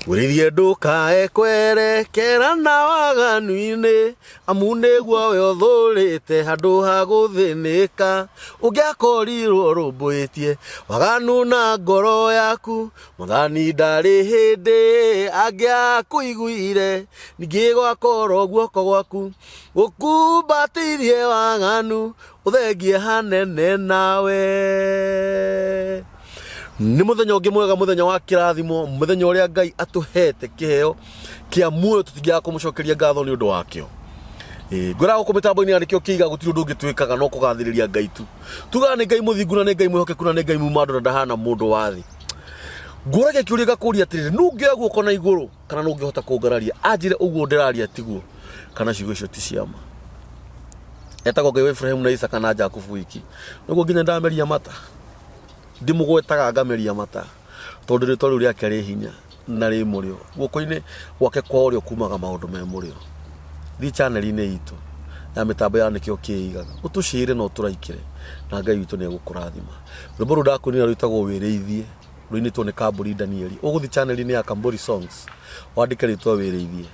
Wĩrĩithie ndũkae kwerekera na waganu-inĩ, amu nĩguo we ũthũrĩte handũ ha gũthĩnĩka. Ũngĩakorirwo ũrũmbũĩtie waganu na ngoro yaku, Mwathani ndarĩ hĩndĩ angĩakũiguire. Ningĩ gwakorwo guoko gwaku gũkumbatĩirie waganu, ũthengie hanene nawe. Nĩ mũthenya ũngĩ mwega, mũthenya wa kĩrathimo, mũthenya ũrĩa Ngai atũhete kĩheo kĩa muoyo, tũtingĩaga kũmũcokeria ngatho nĩ ũndũ wakĩo. Ngwĩraga gũkũ mĩtambo-inĩ ya Nĩkĩo Kĩiga gũtirĩ ũndũ ũngĩ twĩkaga no kũgathĩrĩria Ngai tu. Tugaga nĩ Ngai mũthingu na nĩ Ngai mwĩhokeku na nĩ Ngai muma andũ na ndahana mũndũ wa thĩ. Ngũragia kĩũria ngakũria atĩrĩrĩ, nũ ũngĩoya guoko na igũrũ kana nũ ũngĩhota kũngararia anjĩre ũguo ndĩraria tiguo kana ciugo icio ti ciama? Etagwo Ngai wa Ibrahimu na Isaka na Jakubu wiki. Nĩguo nginya ndameria mata. Ndĩmũgwetaga ngameria mata tondũ rĩtwa rĩu rĩake rĩ hinya na rĩ mũrĩo. Guoko-inĩ gwake kwa ũrĩo kumaga maũndũ me mũrĩo. Thiĩ channel-inĩ itũ ya mĩtambo ya Nĩkĩo Kĩigaga ũtũcĩre na ũtũraikĩre na Ngai witũ nĩ egũkũrathima. Rwĩmbo rũu ndakũinĩra rwĩtagwo Wĩrĩithie, rũinĩtwo nĩ Kambũri Danieli. Ũgũthiĩ channel-inĩ ya Kambũri Songs wandĩke rĩtwa Wĩrĩithie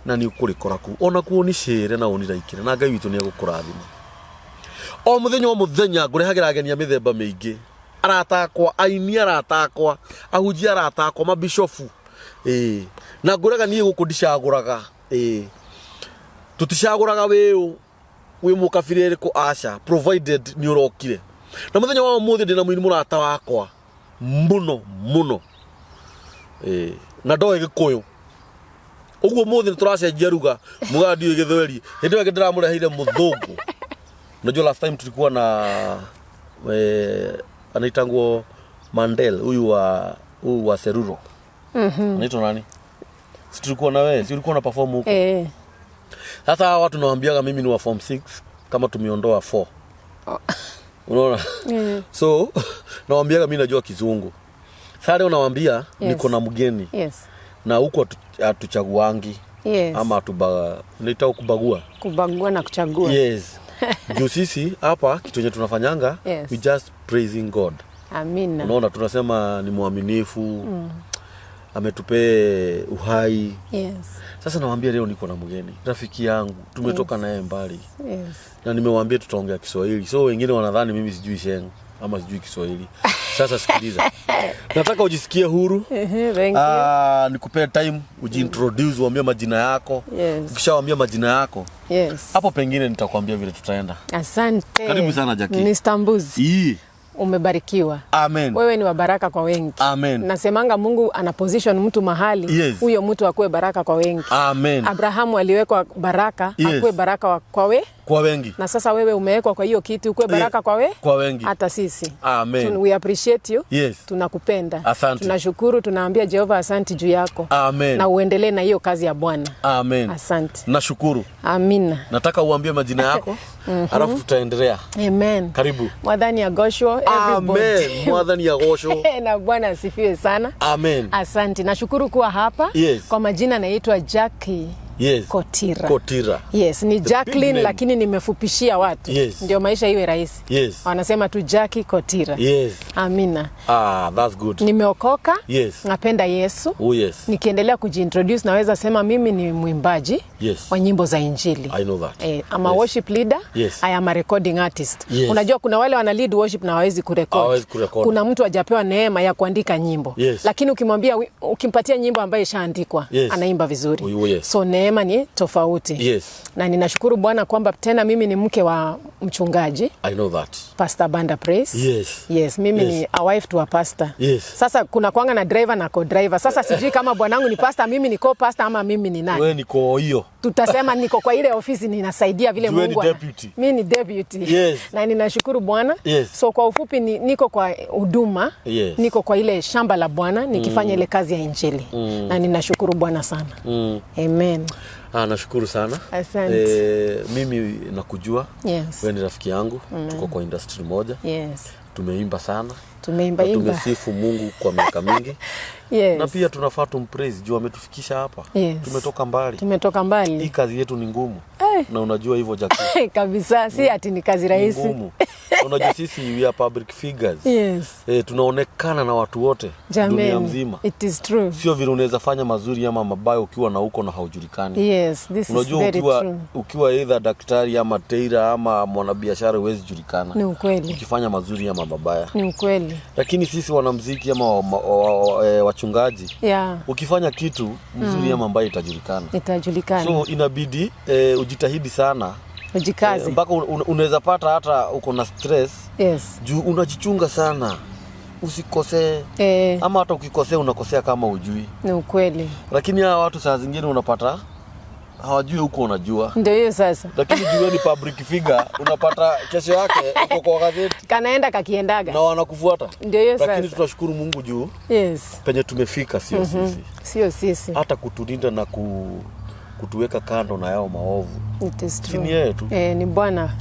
na nĩ ũkũrĩkora kũu. Onakuo ũnicĩre na ũniraikĩre na Ngai witũ nĩ egũkũrathima. O mũthenya o mũthenya ngũrehagĩra ageni a mĩthemba mĩingĩ, arata akwa, aini arata akwa, ahunjia arata akwa, mabishofu. Ĩĩ. Na ngwĩraga niĩ gũkũ ndicagũraga. Ĩĩ. Tũticagũraga wĩ ũ, wĩ mũkabira ĩrĩkũ, aca, provided nĩ ũrokire. Na mũthenya wa ũmũthĩ ndĩna mũini mũrata wakwa mũno mũno. Ĩĩ. Na ndoĩ Gĩkũyũ. Ũguo ũmũthĩ nĩ tũracenjia ruga, mugaga ndiũĩ Gĩthweri. Hĩndĩ ĩyo ĩngĩ ndĩramũreheire mũthũngũ. Unajua last time tulikuwa na anaitangwo Mandel huyu wa Seruro. Anaitwa nani? Si tulikuwa na wewe, si ulikuwa na perform huko? Eh. Sasa hawa watu nawaambiaga mimi ni wa form 6 kama tumeondoa 4. Unaona? So nawaambiaga mimi najua Kizungu. Sasa leo nawaambia niko na mgeni na huku hatuchaguangi ama naita kubagua. Kubagua na kuchagua. Yes. Juu sisi hapa kitu yenye tunafanyanga, we just praising God. Amina. Unaona, tunasema ni mwaminifu, ametupee uhai. Sasa nawaambia leo niko na mgeni, rafiki yangu, tumetoka naye mbali. Na nimewaambia tutaongea Kiswahili. So wengine wanadhani mimi sijui Sheng ama sijui Kiswahili. Sasa sikiliza. Nataka ujisikie huru. Thank you. Ah, nikupee time ujiintroduce, uambie majina yako. Ukishawaambia majina yako, hapo pengine nitakwambia vile tutaenda. Asante. Karibu sana, Jackie. Mr. Mbuzi. Ii. Umebarikiwa. Amen. Wewe ni wa baraka kwa wengi. Amen. Nasemanga Mungu ana position mtu mahali, huyo mtu akuwe baraka kwa wengi. Amen. Abrahamu aliwekwa baraka, akuwe baraka kwa we Kwa wengi. Na sasa wewe umewekwa kwa hiyo kiti ukuwe baraka kwa we Kwa wengi. Hata sisi. Amen. We appreciate you. Tunakupenda. Asante. Tunashukuru, tunaambia Jehova asante juu yako. Amen. Na uendelee na hiyo kazi ya Bwana. Amen. Asante. Nashukuru. Amina. Nataka uambie majina yako, alafu tutaendelea. Amen. Karibu. Mwathani agocwo, everybody. Amen. Mwathani agocwo. Na Bwana asifiwe sana. Amen. Asante. Nashukuru kuwa hapa. Kwa majina naitwa Jackie Kotira. Kotira. Yes, ni big Jacqueline name. lakini nimefupishia watu. Ndio maisha iwe rahisi. Wanasema tu Jackie Kotira. Amina. Ah, that's good. Nimeokoka. Napenda Yesu. Oh yes. Nikiendelea kujiintroduce naweza sema mimi ni mwimbaji wa nyimbo za Injili. I know that. I'm a worship leader. I am a recording artist. Unajua kuna wale wana lead worship na hawawezi kurecord. Hawawezi kurecord. Kuna mtu hajapewa neema ya kuandika nyimbo. Lakini ukimpatia nyimbo ambayo ishaandikwa, anaimba vizuri. Oh, yes. So neema ni tofauti. Na ninashukuru Bwana kwamba tena mimi ni mke wa mchungaji. I know that. Pastor Banda Praise. Yes, mimi ni a wife to a pastor. Sasa kuna kwanga na driver na co-driver. Sasa sijui kama bwanangu ni pastor, mimi ni co-pastor ama mimi ni nani. Wewe ni co hiyo. Tutasema niko kwa ile ofisi ninasaidia vile Wewe ni Mungu deputy. Mimi ni deputy. Na ninashukuru Bwana. So kwa ufupi niko kwa huduma. Niko kwa ile shamba la Bwana nikifanya ile kazi ya Injili. Na ninashukuru Bwana sana. Amen. Ah, nashukuru sana. Asante. Mimi nakujua. Wewe ni rafiki yangu. Tuko kwa industry moja. Tumeimba sana. Tumeimba Na imba. tumesifu Mungu kwa miaka mingi. Na pia tunafaa tumpraise juu ametufikisha hapa. Tumetoka mbali. Tumetoka mbali. Hii kazi yetu ni ngumu. Na unajua hivyo, Jackie. Kabisa, si ati ni kazi Ni rahisi. ngumu. Unajua sisi we are public figures. Yes. Tunaonekana na watu wote dunia Jameni, mzima. it is true. Sio vile unaweza fanya mazuri ama mabaya ukiwa na huko na haujulikani. Yes, this is Unajua very ukiwa, true. ukiwa either daktari ama tailor ama mwanabiashara huwezi julikana Ni ukweli. ukifanya mazuri ama mabaya. Ni ukweli. Lakini sisi wanamuziki ama wachungaji, ukifanya kitu mzuri ama mbaya itajulikana. Itajulikana. So inabidi ujitahidi sana. Ujikaze. Mpaka unaweza pata hata uko na stress. Yes. Juu unajichunga sana usikosee. Ama hata ukikosea unakosea kama ujui. Ni ukweli. Lakini hawa watu saa zingine unapata hawajui huko unajua. Ndio hiyo sasa. Lakini juu ni public figure unapata kesho yake uko kwa gazeti. Kanaenda kakiendaga. Na wanakufuata. Ndio hiyo Lakini sasa. tunashukuru Mungu juu Yes. penye tumefika sio sisi. Sio sisi. Hata kutulinda na kutuweka kando na yao maovu. It is true. Si ni yeye tu. Ni Bwana.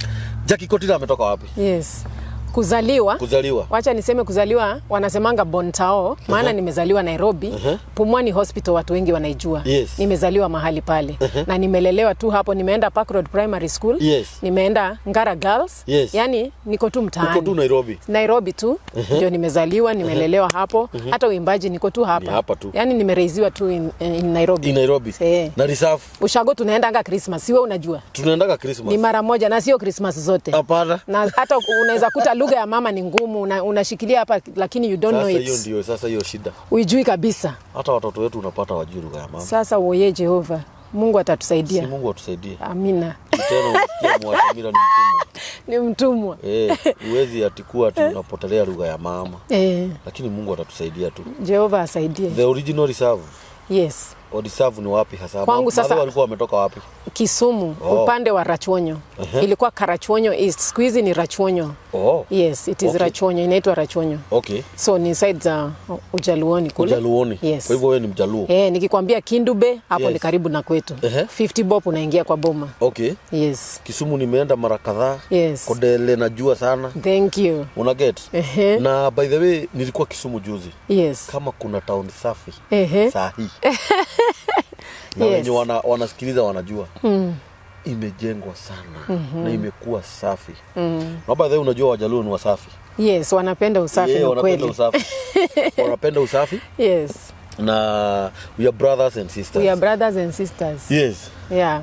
Jackie Kotila ametoka wapi? Yes. Kuzaliwa. Kuzaliwa. Wacha niseme kuzaliwa, wanasemanga Bontao, maana nimezaliwa Nairobi. Pumwani Hospital watu wengi wanaijua. Yes. Nimezaliwa mahali pale. Na nimelelewa tu hapo, nimeenda Park Road Primary School. Yes. Nimeenda Ngara Girls. Yes. Yani niko tu mtaani. Uko tu Nairobi. Nairobi tu. Ndio nimezaliwa, nimelelewa hapo. Hata uimbaji niko tu hapa. Ni hapa tu. Yani nimereiziwa tu in Nairobi. In Nairobi. Na reserve. Ushago tunaendanga Christmas, siwe unajua. Tunaendaga Christmas. Ni mara moja na sio Christmas zote. Hapana. Na hata unaweza kuta lugha ya mama ni ngumu, unashikilia hapa lakini you don't Sasa know hiyo it. ndio sasa hiyo shida. Uijui kabisa. Hata watoto wetu unapata wajui lugha ya mama. Sasa woye Jehova, Mungu atatusaidia. Si Mungu atusaidie. Amina. Tena unasikia Mwashamira ni mtumwa. Ni mtumwa. Huwezi atikuwa ati unapotelea lugha ya mama. Lakini Mungu atatusaidia tu. Jehova asaidie. The original reserve. Yes. Reserve ni wapi hasa? Kwangu sasa walikuwa wametoka wapi? Kisumu, upande wa Rachuonyo. Ilikuwa Karachuonyo East. Siku hizi ni Rachuonyo. Yes, it is Okay. Rachuonyo, inaitwa Rachuonyo. Okay. So ni side za Ujaluoni kule. Ujaluoni. Yes. Kwa hivyo wewe ni Mjaluo. Nikikwambia Kindube hapo Yes. ni karibu na kwetu. 50 bob unaingia kwa boma. Okay. Yes. Kisumu nimeenda mara kadhaa. Yes. Kodele najua sana. Thank you. Una get? Na by the way nilikuwa Kisumu juzi. Yes. Kama kuna town safi. Sahi. Na Yes. wenye wanasikiliza wanajua. Imejengwa sana na imekuwa safi. Na by the way unajua Wajaluo ni wasafi. Yes, wanapenda usafi ni wanapenda kweli. usafi. Wanapenda usafi. Yes. Na we are brothers and sisters. We are brothers and sisters. Yes. Yeah.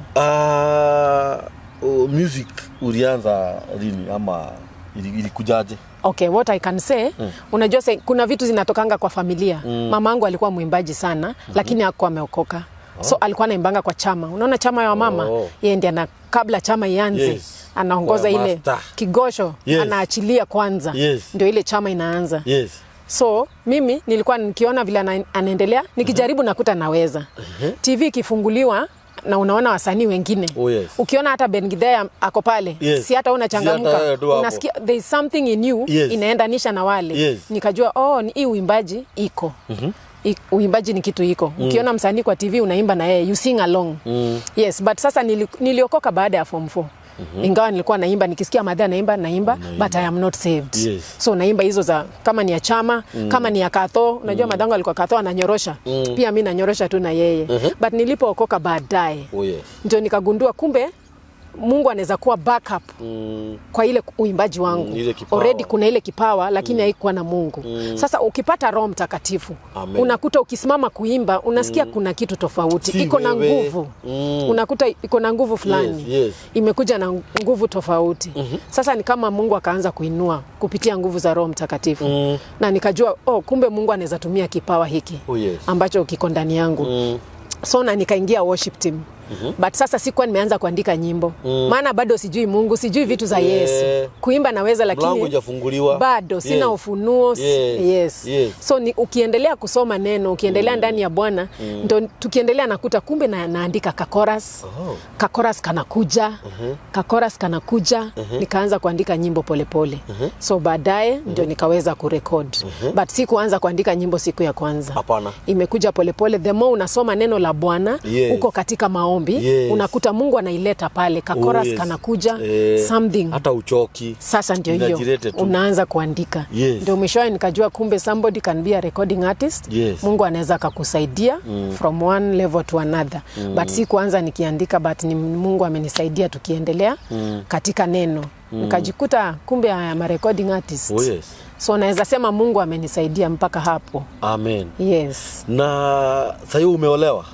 Music ulianza lini ama ilikujaje? Okay, what I can say, unajua kuna vitu zinatokanga kwa familia. Mamangu alikuwa mwimbaji sana, lakini hakuwa ameokoka. So alikuwa anaimbanga kwa chama. Unaona chama ya mama? Yeye ndiye ana kabla chama ianze, Yes. anaongoza Kwa ile master. kigosho, Yes. anaachilia kwanza. Yes. Ndio ile chama inaanza. Yes. So mimi nilikuwa nikiona vile anaendelea, nikijaribu nakuta naweza. TV ikifunguliwa na unaona wasanii wengine. Oh, yes. Ukiona hata Ben Githea ako pale, Yes. si hata unachangamka. Si hata tu hapo. Unasikia there is something in you Yes. inaendanisha na wale. Yes. Nikajua ni hii uimbaji iko. Uimbaji ni kitu iko. Ukiona msanii kwa TV unaimba na yeye, you sing along. Yes, but sasa niliokoka baada ya form 4. Ingawa nilikuwa naimba, nikisikia madha naimba, but I am not saved. Yes. So naimba hizo za kama ni ya chama, kama ni ya katho, unajua madango alikuwa katho ananyorosha. Pia mimi nanyorosha tu na yeye. But nilipookoka baadaye, Oh, yes. ndio nikagundua kumbe Mungu anaweza kuwa backup kwa ile uimbaji wangu. Ile kipawa. Already kuna ile kipawa lakini haikuwa na Mungu. Sasa ukipata Roho Mtakatifu, Amen. unakuta ukisimama kuimba unasikia kuna kitu tofauti, Si iko na wewe. nguvu. Unakuta iko na nguvu fulani. Yes, yes. Imekuja na nguvu tofauti. Sasa ni kama Mungu akaanza kuinua kupitia nguvu za Roho Mtakatifu. Na nikajua kumbe Mungu anaweza tumia kipawa hiki Oh, yes. ambacho kiko ndani yangu. So na nikaingia worship team. But sasa sikuwa nimeanza kuandika nyimbo. Maana bado sijui Mungu, sijui vitu za Yesu. Kuimba naweza lakini mlango hujafunguliwa. Bado sina Yes. ufunuo. Yes. Yes. Yes. So ni ukiendelea kusoma neno, ukiendelea ndani ya Bwana, ndo tukiendelea nakuta kumbe naandika kakoras. Kakoras kanakuja. Kakoras kanakuja. Nikaanza kuandika nyimbo polepole. So baadaye ndio nikaweza kurekod. But sikuanza kuandika nyimbo siku ya kwanza. Hapana. Imekuja polepole. The more unasoma neno la Bwana, Yes. uko katika maombi, Yes. unakuta Mungu anaileta pale kakoras Oh, yes. kanakuja, something. Hata uchoki. Sasa ndio hiyo Inajilete tu. unaanza kuandika. Yes. Ndio mwishowe nikajua kumbe somebody can be a recording artist. Yes. Mungu anaweza akakusaidia from one level to another. But si kuanza nikiandika, but ni Mungu amenisaidia tukiendelea katika neno. Nikajikuta kumbe I am a recording artist. Oh yes. So naweza sema Mungu amenisaidia mpaka hapo. Amen. Yes. Na sasa umeolewa?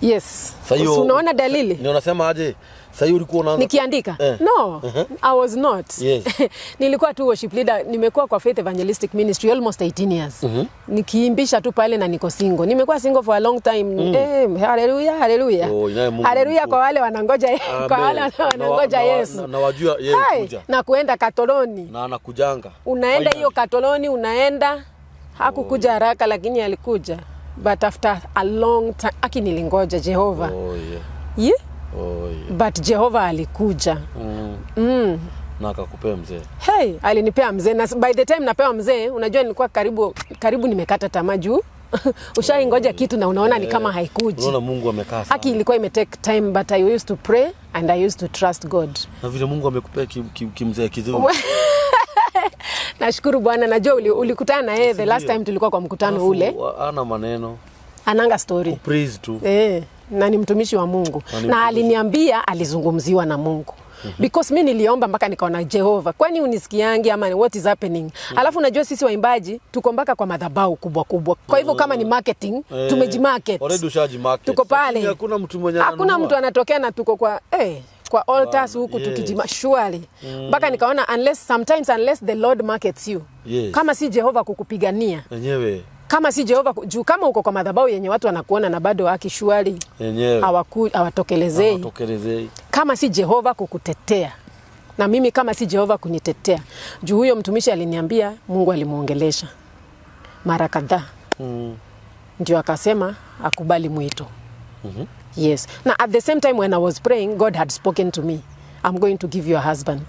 Yes. Sasa hiyo Unaona dalili? Ni unasema aje? Sasa hiyo ulikuwa unaanza Nikiandika? No, I was not. Yes. Nilikuwa tu worship leader, nimekuwa kwa Faith Evangelistic Ministry almost 18 years. Nikiimbisha tu pale na niko single. Nimekuwa single for a long time. Haleluya, haleluya. Oh, inaye Mungu Haleluya mkuu. kwa wale wanangoja, kwa wale Amen. wanangoja Yesu. Na wajua yeye Hai, kuja. na kuenda Katoloni. Na anakujanga. Unaenda Finally. hiyo Katoloni, unaenda hakukuja haraka, lakini alikuja. But after a long time, aki nilingoja Jehova. Oh yeah. Yeah? Oh yeah. But Jehova alikuja. Na akakupea mzee. Hey, alinipea mzee na by the time napewa mzee, unajua nilikuwa karibu karibu nimekata tamaa juu ushaingoja kitu na unaona ni kama haikuji. Unaona Mungu amekaa sana. Aki ilikuwa imetake time, but I used to pray and I used to trust God. Na vile Mungu amekupea kimzee kizuri. Nashukuru Bwana, najua ulikutana na yeye the last Ndio. time tulikuwa kwa mkutano Alafu, ule, ana maneno. ananga story. Praise tu. Na ni mtumishi wa Mungu Na ni na mtumishi. aliniambia alizungumziwa na Mungu. Because mi niliomba mpaka nikaona, Jehova, kwani unisikiangi ama what is happening? Alafu unajua sisi waimbaji tuko mpaka kwa madhabahu kubwa kubwa, kwa hivyo kama ni marketing, tumejimarket. Already ushajimarket. Tuko pale. Lakini hakuna mtu mwenye Hakuna ananunua. mtu anatokea na tuko kwa altars huku tukijima surely mpaka nikaona unless sometimes unless the Lord markets you, kama si Jehova kukupigania, Enyewe. kama si Jehova juu kama uko kwa madhabahu yenye watu wanakuona na bado haki surely Enyewe. hawatokelezei. Hawatokelezei. Kama si Jehova kukutetea, na mimi kama si Jehova kunitetea, juu huyo mtumishi aliniambia Mungu alimuongelesha mara kadhaa, ndio akasema akubali mwito. Yes, na at the same time when I was praying, God had spoken to me, "I'm going to give you a husband."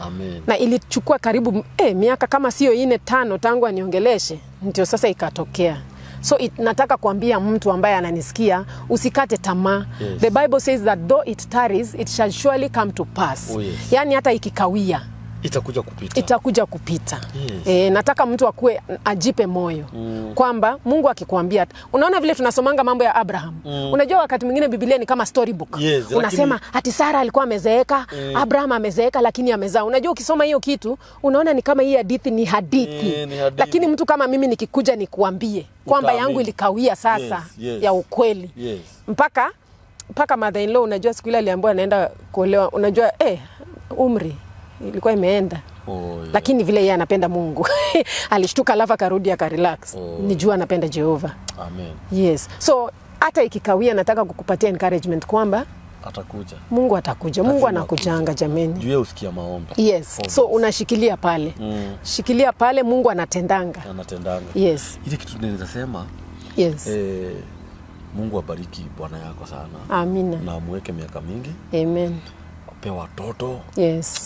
Amen. Na ilichukua karibu miaka kama sio ine tano tangu aniongeleshe, ndio sasa ikatokea. So nataka kuambia mtu ambaye ananisikia, usikate tamaa. The Bible says that though it tarries, it shall surely come to pass. Oh, yes. Yaani hata ikikawia, Itakuja kupita. Itakuja kupita. Yes. Nataka mtu akue ajipe moyo kwamba Mungu akikwambia, unaona vile tunasomanga mambo ya Abraham. Unajua wakati mwingine Biblia ni kama storybook. Yes, Unasema ati Sara alikuwa amezeeka, Abraham amezeeka lakini amezaa. Unajua ukisoma hiyo kitu unaona ni kama hii hadithi ni hadithi. Ni hadithi. Lakini mtu kama mimi nikikuja nikuambie kwamba Utaamini. Yangu ilikawia sasa ya ukweli. Mpaka mother in law, unajua siku ile aliambiwa anaenda kuolewa, unajua umri ilikuwa imeenda. Oh, yeah. Lakini vile yeye anapenda Mungu, alishtuka alafu akarudi akarelax. Oh. Nijua anapenda Jehova. Amen. Yes. So hata ikikawia, nataka kukupatia encouragement kwamba Atakuja. Mungu atakuja. Mungu Lazima anakujanga, jameni. Juu yeye usikia maombi. Yes. Obvious. So unashikilia pale. Shikilia pale, Mungu anatendanga. Anatendanga. Yes. Ile kitu naweza sema, Mungu abariki bwana yako sana. Amina. Na amweke miaka mingi, Amen. ape watoto,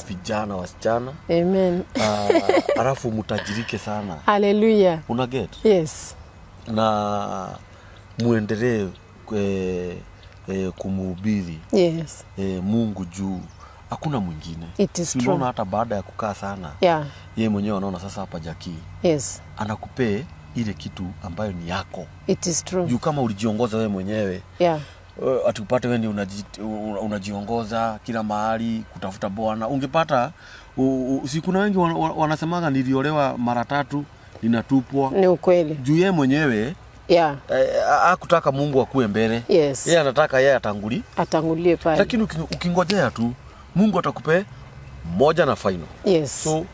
vijana, wasichana. Amen. Alafu mtajirike sana. Hallelujah. Una get? Yes. Na muendelee kumhubiri Mungu juu hakuna mwingine. It is Si unaona true. hata baada ya kukaa sana, yeye mwenyewe anaona sasa hapa Jackie anakupee ile kitu ambayo ni yako. It is true. Juu kama ulijiongoza wewe mwenyewe, ati upate wewe ndio unajiongoza kila mahali kutafuta bwana, ungepata si kuna wengi wanasemaga niliolewa mara tatu ninatupwa. Ni ukweli. Juu yeye mwenyewe hakutaka Mungu akuwe mbele. Yeye anataka yeye atanguli Atangulie pale. Lakini ukingojea tu Mungu atakupe moja na final. So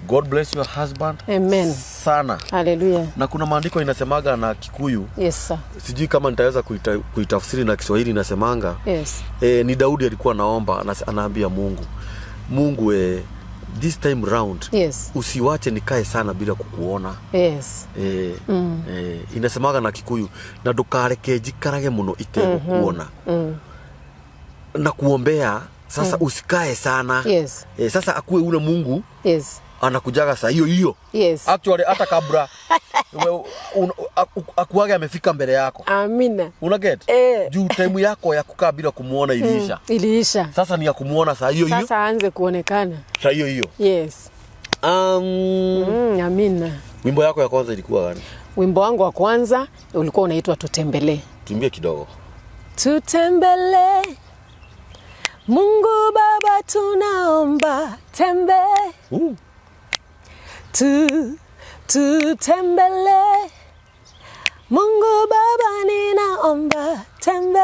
God bless your husband. Amen. Sana. Hallelujah. Na kuna maandiko inasemaga na Kikuyu, Yes, sir. sijui kama nitaweza kuitafsiri na Kiswahili, inasemanga, ni Daudi alikuwa anaomba, anaambia Mungu, Mungu, this time round usiwache nikae sana bila kukuona. Inasemaga na Kikuyu, na ndukareke njikarage muno itegũkuona na kuombea sasa usikae sana. Sasa akuwe ule Mungu anakujaga saa hiyo hiyo. Actually hata kabla akuage amefika mbele yako. Amina. Una get? Eh. Juu time yako ya kukaa bila kumuona iliisha. Iliisha. Sasa ni ya kumuona saa hiyo hiyo. Sasa aanze kuonekana. Saa hiyo hiyo. Yes. Amina. Wimbo yako ya kwanza ilikuwa gani? Wimbo wangu wa kwanza ulikuwa unaitwa Tutembelee. Tuimbie kidogo. Tutembelee Mungu Baba tunaomba tembe tu tutembele. Mungu Baba ninaomba tembe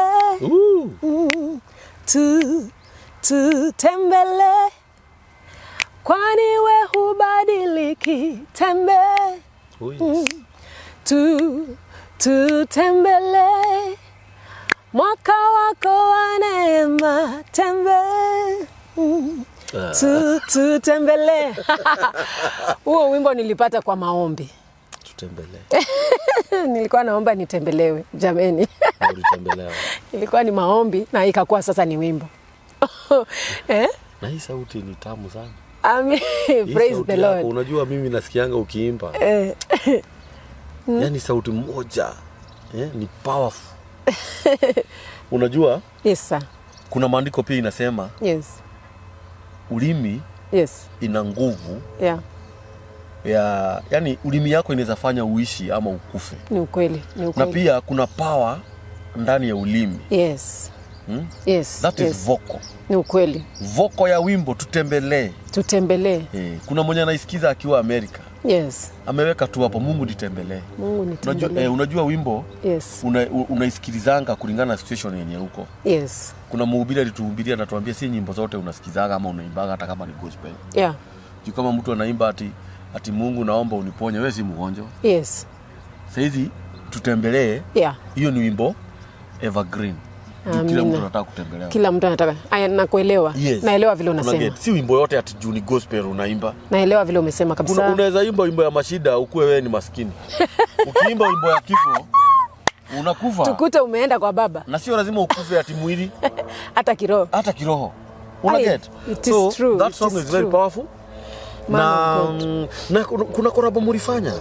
tu tutembele, kwani we hubadiliki tembe. Oh, yes. Tu tutembele, mwaka wako wa neema tembe. Tu tutembele. Huo wimbo nilipata kwa maombi. Tutembelee. Nilikuwa naomba nitembelewe jameni. Ulitembelewa. Ilikuwa ni maombi na ikakuwa sasa ni wimbo. Eh? Na hii sauti ni tamu sana. Amen. Hii Praise sauti the yako, Lord. Unajua mimi nasikianga ukiimba. Yaani sauti moja ni powerful. Unajua? Yes sir. Kuna maandiko pia inasema Yes. ulimi Yes. ina nguvu Yeah. ya, yani ulimi yako inaweza fanya uishi ama ukufe. Ni ukweli, ni Na ukweli. pia kuna power ndani ya ulimi. Yes. Yes. That yes. is vocal. Ni ukweli. Vocal ya wimbo tutembelee. Tutembelee. Kuna mwenye anaisikiza akiwa Amerika. Yes. Ameweka tu hapo Mungu nitembelee. Mungu nitembelee. Unajua, unajua wimbo Yes. unaisikilizanga kulingana na situation yenye uko. Yes. Kuna mhubiri alituhubiria na tuambia si nyimbo zote unasikizaga ama unaimbaga hata kama ni gospel. Yeah. Juu kama mtu anaimba ati Mungu naomba uniponye, wewe si mgonjwa. Yes. Saizi tutembelee. Yeah. Hiyo ni wimbo evergreen. Juu kila Amina. mtu anataka kutembelewa. Kila mtu anataka. Aya, nakuelewa. Yes. Naelewa vile unasema. Una get. Si wimbo yote ati juu ni gospel unaimba. Naelewa vile umesema kabisa. Unaweza imba wimbo ya mashida ukuwe wewe ni maskini. Ukiimba wimbo ya kifo unakufa. Tukute umeenda kwa baba. Na sio lazima ukufe ati mwili, hata kiroho. Hata kiroho. Una Ay, get? It is So, true. that It song is is very true. powerful. Man Na, of God. na kuna korabo mulifanya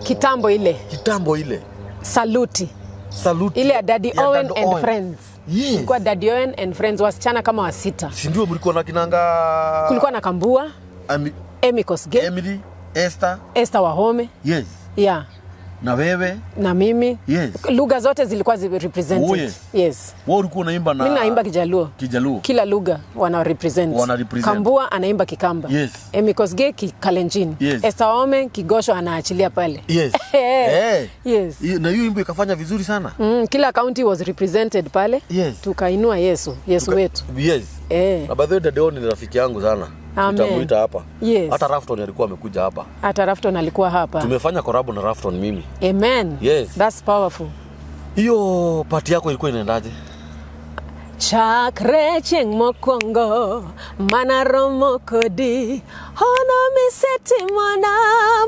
kitambo ile. Kitambo ile. Saluti. Saluti. Ile ya Daddy Ya Owen Daddy and Owen. Friends. Yes. Kulikuwa Daddy Owen and Friends, wasichana kama wasita. Si ndio mlikuwa na kinanga? Kulikuwa na Kambua, Emmy Kosgei, Emily, Esther. Esther Wahome. Yes. Yeah. Na wewe? Na mimi. Yes. Lugha zote zilikuwa represented. Oh, yes. Yes. Wewe ulikuwa unaimba na Mimi naimba Kijaluo. Kijaluo. Kila lugha wana represent. Wana represent. Kambua anaimba Kikamba. Yes. Emmy Kosgei Kikalenjin. Yes. Esther Wahome Kigosho anaachilia pale. Yes. Yes. Na hiyo wimbo ikafanya vizuri sana. Kila county was represented pale. Yes. Tukainua Yesu, Yesu wetu. Yes. Na by the way, Daddy Owen ni rafiki yangu sana. Amen. Nitamuita hapa. Yes. Hata Rafton alikuwa amekuja hapa. Hata Rafton alikuwa hapa. Tumefanya collab na Rafton mimi. Amen. Yes. That's powerful. Hiyo party yako ilikuwa inaendaje? Chakre chieng' mokwongo mana romo kodi hono misetimona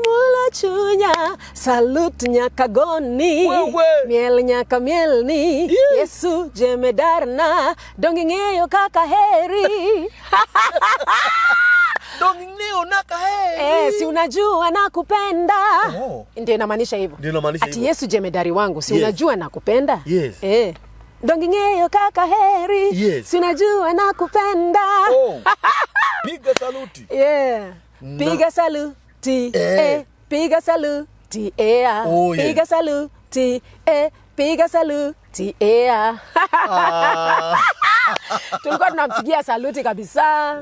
mulo chunya salut nyaka goni Wewe. miel nyaka mielni Yes. Yesu jemedarna donge ing'eyo kaka heri. Donge ing'eyo naka heri. Si unajua nakupenda. Oh. Ndio inamaanisha hivyo. Ndio inamaanisha Ati hivyo. Yesu jemedari wangu, si Yes. unajua nakupenda? Yes. Donge ing'eyo kaka heri. Yes. Si unajua nakupenda. Oh. Piga saluti. Yeah. Piga saluti. Piga saluti. Oh, yeah. Piga saluti. Piga saluti. Tulikuwa tunampigia saluti kabisa.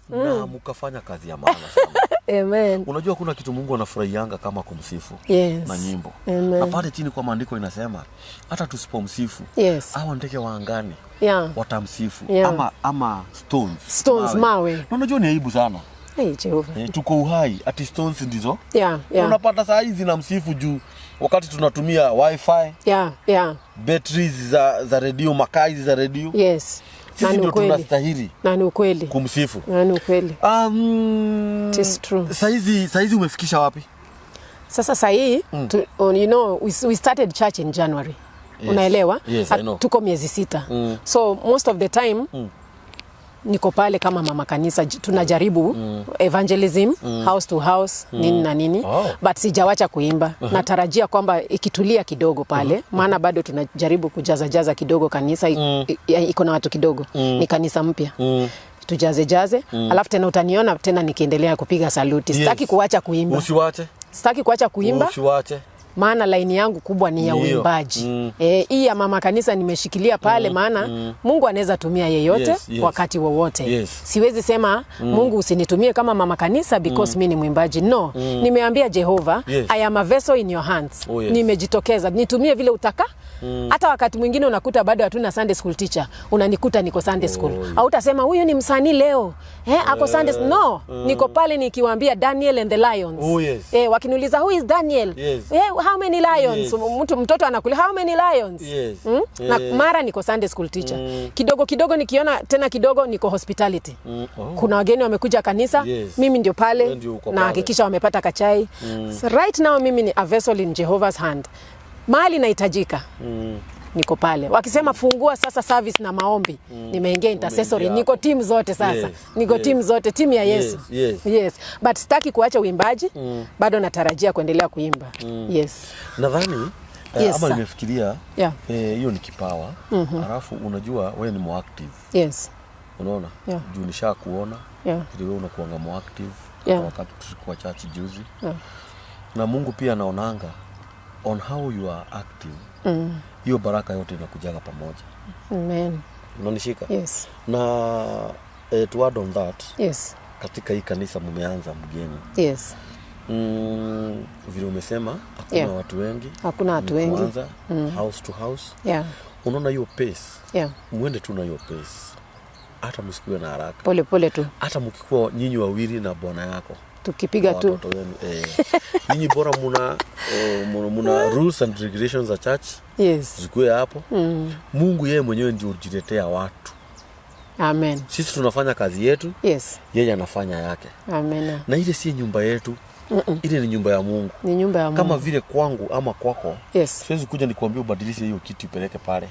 Na mkafanya kazi ya maana sana. Amen. Unajua kuna kitu Mungu anafurahianga kama kumsifu. Yes. Na nyimbo. Amen. Na pale chini kwa maandiko inasema hata tusipomsifu, Yes. hawa ndege wa angani Yeah. watamsifu. Yeah. Ama stones. Stones, mawe. Na unajua ni aibu sana. Hey, Jehova. Tuko uhai ati stones ndizo. Yeah, yeah. Unapata saa hizi na msifu juu wakati tunatumia wifi, Yeah, yeah. batteries za radio, makaa hizi za radio. Yes. Sisi Na ni ndio ukweli. tunastahili Na ni ukweli. kumsifu. Na ni ukweli. It is true. Saizi umefikisha wapi? Sasa sahi, you know, we started church in January. Yes. Unaelewa? Yes, I know. Tuko miezi 6. So most of the time niko pale kama mama kanisa, tunajaribu evangelism, house to house, nini na nini. Oh. But sijawacha kuimba. Natarajia kwamba ikitulia kidogo pale, maana bado tunajaribu kujaza jaza kidogo kanisa, iko na watu kidogo. Ni kanisa mpya. Tujaze jaze, alafu tena utaniona tena nikiendelea kupiga saluti. Yes. Sitaki kuacha kuimba. Usiwache. Sitaki kuacha kuimba. Usiwache. Maana laini yangu kubwa ni ya Ni hiyo. uimbaji. Hii ya mama kanisa nimeshikilia pale, maana Mungu anaweza tumia yeyote wakati wowote. Siwezi sema Mungu usinitumie kama mama kanisa because mi ni mwimbaji. No. Nimeambia Jehova, I am a vessel in your hands. Nimejitokeza, nitumie vile utaka. Hata wakati mwingine unakuta bado hatuna Sunday school teacher, unanikuta niko Sunday school. Hautasema huyu ni msanii leo, ako Sunday school. No, niko pale nikiwaambia Daniel and the Lions. Wakiniuliza who is Daniel? How many lions? Mtu mtoto anakula how many lions? Na mara niko Sunday school teacher. Kidogo kidogo nikiona tena kidogo niko hospitality. Kuna wageni wamekuja kanisa, mimi ndio pale Wewe ndio uko na hakikisha wamepata kachai. So right now mimi ni a vessel in Jehovah's hand. Mahali nahitajika. Niko pale. Wakisema fungua sasa service na maombi, nimeingia intercessory, Umeingia niko hapo. timu zote sasa. Niko timu zote, timu ya Yesu. Yes. But sitaki kuacha uimbaji, bado natarajia kuendelea kuimba. Yes. Nadhani ama Sir. nimefikiria hiyo ni kipawa. Alafu unajua wewe ni moactive. Unaona? Juu nishakuona. Vile wewe unakuanga moactive wakati tulikuwa church juzi. Na Mungu pia anaonanga on how you are active. Hiyo baraka yote inakujaga pamoja. Amen. Unanishika? Yes. Na to add on that, katika hii kanisa mmeanza mgeni. Vile umesema hakuna watu wengi. Hakuna watu Ni wengi. kuanza house to house. Unaona hiyo pace. Muende tu na hiyo pace. Hata msikuwe na haraka. Pole pole tu. Hata mkikuwa nyinyi wawili na bwana yako. Tukipiga Na tu. watoto wenu. Nyinyi bora muna rules and regulations za church. Zikuwe hapo. Mungu yeye mwenyewe ndio hujiletea watu. Amen. Sisi tunafanya kazi yetu, yeye anafanya yake. Amen. Na ile si nyumba yetu. Ile ni nyumba ya Mungu. Ni nyumba ya Mungu. Kama vile kwangu ama kwako. Siwezi kuja nikuambia ubadilishe hiyo kitu ipeleke pale.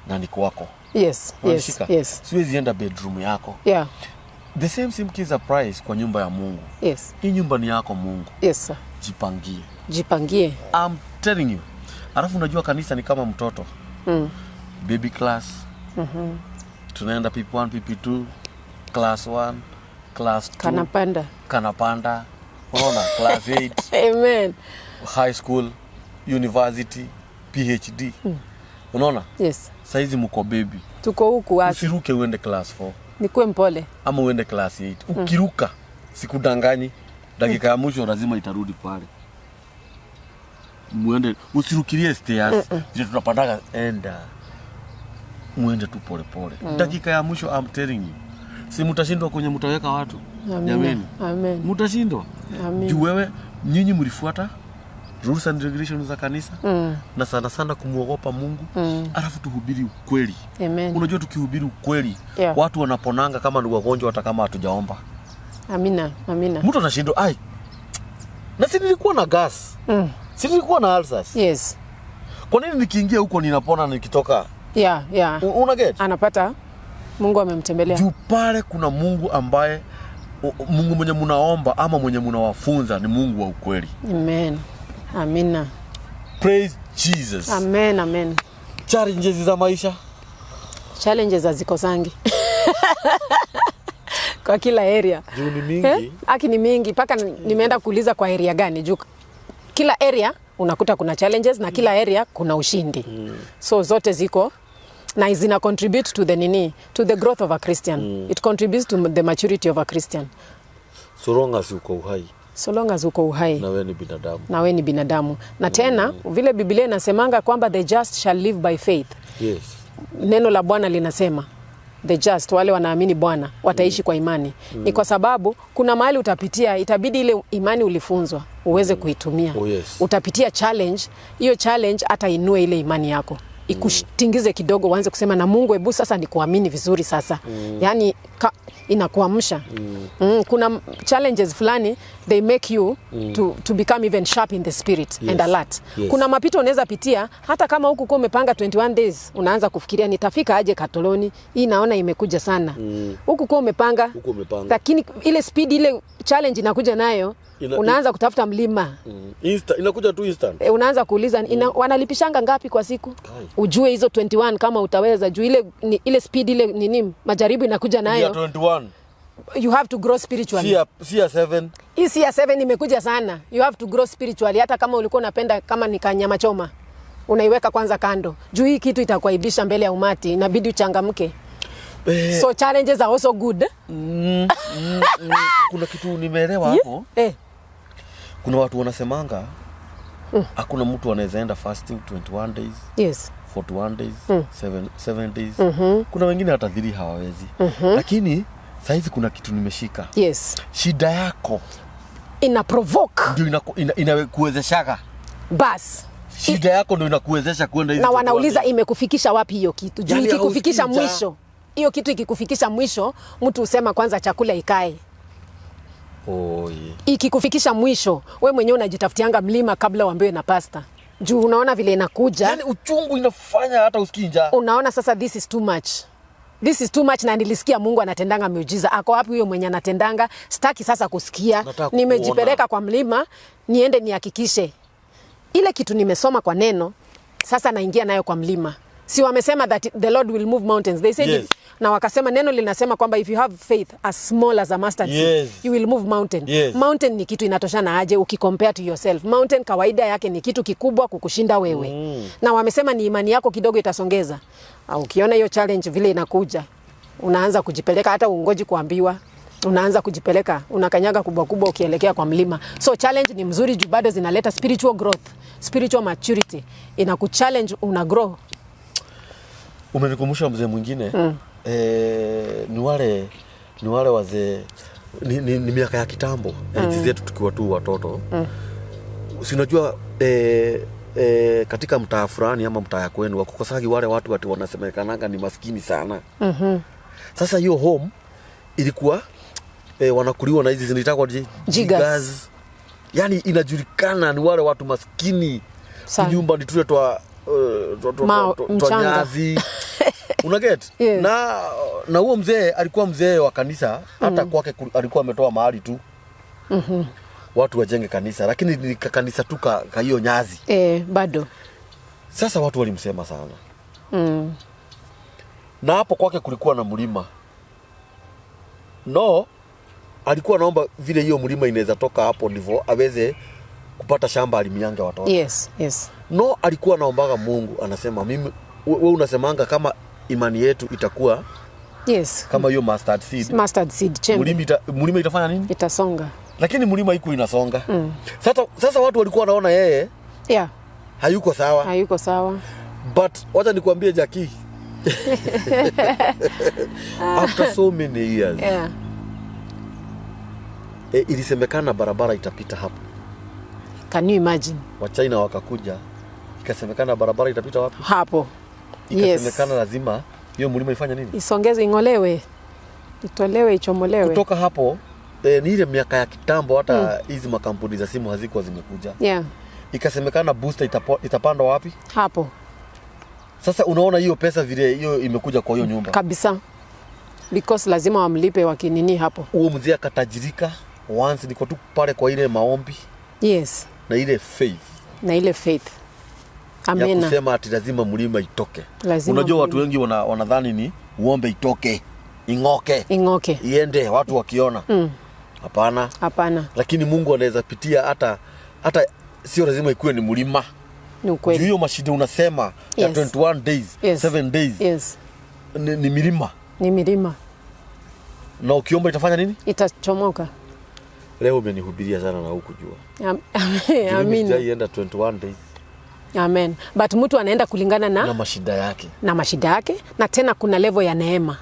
Na ni kwako. Unanishika? Siwezi enda bedroom yako. The same case applies kwa nyumba ya Mungu. Hii nyumba ni yako Mungu. Yes, sir. Jipangie. Jipangie. I'm telling you. Alafu unajua kanisa ni kama mtoto. Baby class. Tunaenda PP1, PP2, class 1, class 2. Kanapanda. Kanapanda. Unaona class 8. Amen. High school, university, PhD. Unaona? Yes. Saizi mko baby. Tuko huku wapi? Usiruke uende class 4. Nikuwe mpole. Ama uende class 8. Ukiruka, sikudanganyi. Dakika ya mwisho lazima itarudi pale. Muende, usirukilie stairs. Zile tunapandaga, enda. Muende tu pole pole. Dakika ya mwisho I'm telling you. Si mtashindwa kwenye mtaweka watu. Amen. Jameni. Amen. Mtashindwa. Amen. Juu wewe nyinyi mlifuata rules and regulations za kanisa na sana sana kumuogopa Mungu. Alafu tuhubiri ukweli. Amen. Unajua tukihubiri ukweli, watu wanaponanga kama ni wagonjwa hata kama hatujaomba. Amina, amina. Mtu anashindwa, ai. Na si nilikuwa na gas. Si nilikuwa na ulcers. Kwa nini nikiingia huko ninapona nikitoka? Una get? Anapata Mungu amemtembelea. Juu pale kuna Mungu ambaye Mungu mwenye munaomba ama mwenye munawafunza ni Mungu wa ukweli. Amen. Amina. Praise Jesus. Amen, amen. Challenges za maisha. Challenges hazikosangi. Kwa kila area. Juu ni mingi. Aki ni mingi mpaka nimeenda kuuliza kwa area gani juu kila area unakuta kuna challenges na kila area kuna ushindi. So zote ziko na zina contribute to the nini, to the growth of a Christian. It contributes to the maturity of a Christian. So long as uko uhai. So long as uko uhai. Na wewe ni binadamu. Na wewe ni binadamu. Na tena vile Biblia inasemanga kwamba the just shall live by faith. Neno la Bwana linasema the just, wale wanaamini Bwana wataishi kwa imani. Ni kwa sababu kuna mahali utapitia, itabidi ile imani ulifunzwa uweze kuitumia. Utapitia challenge, hiyo challenge hata inue ile imani yako. Ikutingize kidogo uanze kusema na Mungu hebu sasa nikuamini vizuri sasa. Yaani inakuamsha. Kuna challenges fulani they make you to become even sharp in the spirit and alert. Kuna mapito unaweza pitia hata kama huku kwa umepanga 21 days unaanza kufikiria nitafika aje Katoloni, hii naona imekuja sana. Huku kwa umepanga, Huku umepanga. Lakini ile speed ile challenge inakuja nayo, unaanza kutafuta mlima. Inakuja tu instant. Unaanza kuuliza wanalipishanga ngapi kwa siku? Kai. Ujue hizo 21 kama utaweza juu ile ni, ile speed ile nini majaribu inakuja nayo. Ya 21. You have to grow spiritually. Si ya 7. Hii si ya 7 imekuja sana. You have to grow spiritually. Hata kama ulikuwa unapenda kama ni kanyama choma, unaiweka kwanza kando. Juu hii kitu itakuaibisha mbele ya umati, inabidi uchangamke. So challenges are also good. Kuna kitu nimeelewa hapo. Kuna watu wanasemanga hakuna mtu anaweza enda fasting 21 days, 41 days, 7 days. Kuna wengine hata 3 hawawezi. Lakini saizi kuna kitu nimeshika. Shida yako Ina provoke. Ndio inakuwezeshaga. Bas. Shida yako ndio inakuwezesha kwenda hizi Na 21 wanauliza days. imekufikisha wapi hiyo kitu? Juu Yaani ikikufikisha hausikii njaa. mwisho. Hiyo kitu ikikufikisha mwisho, mtu husema kwanza chakula ikae. Oh, yeah. Ikikufikisha mwisho, we mwenyewe unajitafutianga mlima kabla uambiwe na pasta. Juu unaona vile inakuja. Yaani uchungu inafanya hata usikii njaa. Unaona sasa this is too much. This is too much, na nilisikia Mungu anatendanga miujiza. Ako wapi huyo mwenye anatendanga? Sitaki sasa kusikia. Nataka kukuona. Nimejipeleka kwa mlima, niende nihakikishe. Ile kitu nimesoma kwa neno, sasa naingia nayo kwa mlima. Si wamesema that the Lord will move mountains. They said it, na wakasema neno linasema kwamba if you have faith as small as a mustard seed, you will move mountain. Mountain ni kitu inatoshana aje ukicompare to yourself. Mountain kawaida yake ni kitu kikubwa kukushinda wewe. Na wamesema ni imani yako kidogo itasongeza. Au ukiona hiyo challenge vile inakuja, unaanza kujipeleka, hata ungoji kuambiwa. Unaanza kujipeleka, unakanyaga kubwa kubwa ukielekea kwa mlima. So challenge ni mzuri juu bado zinaleta spiritual growth, spiritual maturity. Inakuchallenge, una grow. Umenikumbusha mzee mwingine. Ni wale wazee, ni miaka ya kitambo, enzi zetu tukiwa tu watoto. Si unajua, katika mtaa fulani ama mtaa ya kwenu wakukosagi wale watu ati wanasemekanaga ni maskini sana. Sasa hiyo home ilikuwa wanakuliwa na hizi zinaitwa Jiggers. Jiggers. Yaani inajulikana ni wale watu maskini. Sana. Nyumba ni tule twa Mchanga. nyazi. Una get? Yes. Na huo mzee alikuwa mzee wa kanisa, hata kwake alikuwa ametoa mahali tu. Watu wajenge kanisa, lakini ni kanisa tu ka hiyo nyazi. Bado. Sasa watu walimsema sana. Na hapo kwake kulikuwa na mlima. No, alikuwa anaomba vile hiyo mlima inaweza toka hapo ndivyo aweze kupata shamba alimiange watoto. Yes, yes. No, alikuwa anaombaga Mungu, anasema mimi, we unasemanga kama imani yetu itakuwa kama hiyo mustard seed. Mustard seed chembe. Mlima itafanya nini? Itasonga. Lakini mlima iko inasonga. Sasa watu walikuwa wanaona yeye hayuko sawa. Hayuko sawa. But wacha nikwambie Jackie. After so many years. Ilisemekana barabara itapita hapo. Can you imagine? Wa China wakakuja, ikasemekana barabara itapita wapi? Hapo. Ikasemekana lazima hiyo mlima ifanye nini? Isongeze, ingolewe. Itolewe, ichomolewe. Kutoka hapo, ni ile miaka ya kitambo hata hizi makampuni za simu hazikuwa zimekuja. Ikasemekana booster itapandwa wapi? Hapo. Sasa unaona hiyo pesa vile hiyo imekuja kwa hiyo nyumba. Kabisa. Because lazima wamlipe wakinini hapo. Huo mzee akatajirika once, niko tu pale kwa ile maombi. Na ile faith. Na ile faith. Ya Amena. kusema ati lazima mlima itoke. Lazima Unajua watu mlima. wengi wanadhani ni uombe itoke, ing'oke. Ing'oke. Iende watu wakiona. Hapana. Hapana. Lakini Mungu anaweza pitia hata sio lazima ikuwe ni mlima. Ni ukweli. Juu hiyo mashida unasema ya 21 days, 7 days. Ni milima. Ni milima. Na ukiomba itafanya nini? Itachomoka. Leo umenihubiria sana na hukujua. Mimi Amina. sijaienda 21 days. Amen. But mtu anaenda kulingana na mashida yake. Na mashida yake, na tena kuna level ya neema.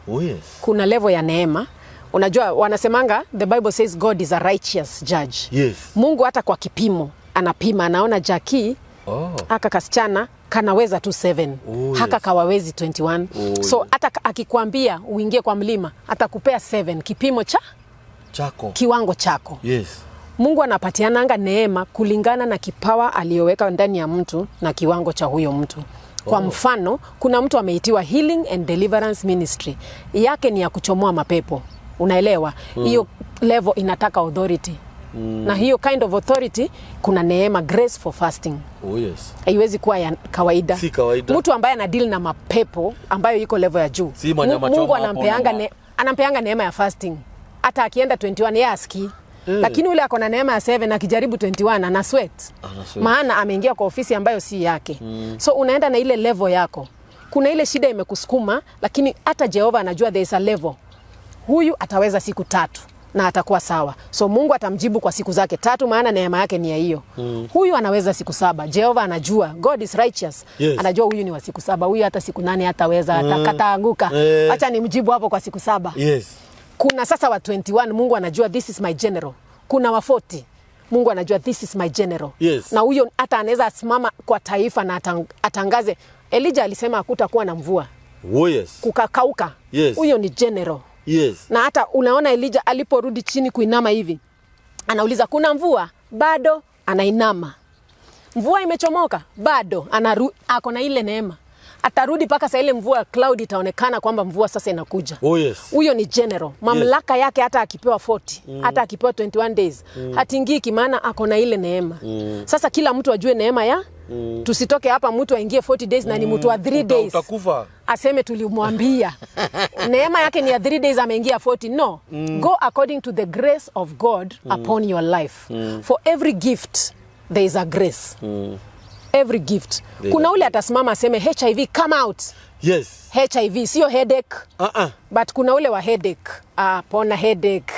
Oh yes. Kuna level ya neema. Unajua wanasemanga the Bible says God is a righteous judge. Mungu hata kwa kipimo anapima, anaona Jackie aka kasichana kanaweza tu 7. Haka kawawezi 21. So hata akikwambia uingie kwa mlima atakupea 7, kipimo cha chako, kiwango chako. Mungu anapatiananga neema kulingana na kipawa aliyoweka ndani ya mtu na kiwango cha huyo mtu. Kwa mfano, kuna mtu ameitiwa Healing and Deliverance Ministry. Yake ni ya kuchomoa mapepo. Unaelewa? Hiyo level inataka authority. Na hiyo kind of authority kuna neema, grace for fasting. Oh yes. Haiwezi kuwa ya kawaida. Si kawaida. Mtu ambaye ana deal na mapepo ambayo iko level ya juu. Si manyama Mungu choma hapo anampeanga na Anampeanga neema ya fasting, hata akienda 21 yeye asikii. Lakini ule ako na neema ya 7 akijaribu 21 ana sweat. Ana sweat. Maana ameingia kwa ofisi ambayo si yake. So unaenda na ile level yako. Kuna ile shida imekusukuma, lakini hata Jehova anajua there is a level. Huyu ataweza siku 3 na atakuwa sawa. So Mungu atamjibu kwa siku zake 3, maana neema yake ni ya hiyo. Huyu anaweza siku 7. Jehova anajua. God is righteous. Yes. Anajua huyu ni wa siku 7. Huyu hata siku 8 hataweza, atakataanguka. Acha nimjibu hapo kwa siku 7. Yes. Kuna sasa wa 21, Mungu anajua this is my general. Kuna wa 40, Mungu anajua this is my general. Yes. Na huyo hata anaweza simama kwa taifa na atangaze. Elijah alisema hakutakuwa na mvua. Oh, yes. Kukakauka. Yes. Huyo ni general. Yes. Na hata unaona Elijah aliporudi chini kuinama hivi, anauliza kuna mvua? Bado anainama. Mvua imechomoka? Bado ako na ile neema. Atarudi mpaka saa ile mvua cloud itaonekana kwamba mvua sasa inakuja. Oh, yes. Huyo ni general. Mamlaka yake hata akipewa 40, hata akipewa 21 days, hatingiki, maana ako na ile neema. Sasa kila mtu ajue neema ya tusitoke hapa mtu aingie 40 days na ni mtu wa 3 days. Utakufa. Aseme tulimwambia. Neema yake ni ya 3 days ameingia 40. No. Go according to the grace of God upon your life. For every gift there is a grace. Every gift. There Kuna ule atasimama aseme HIV come out. Yes. HIV sio headache. But kuna ule wa headache. Pona headache.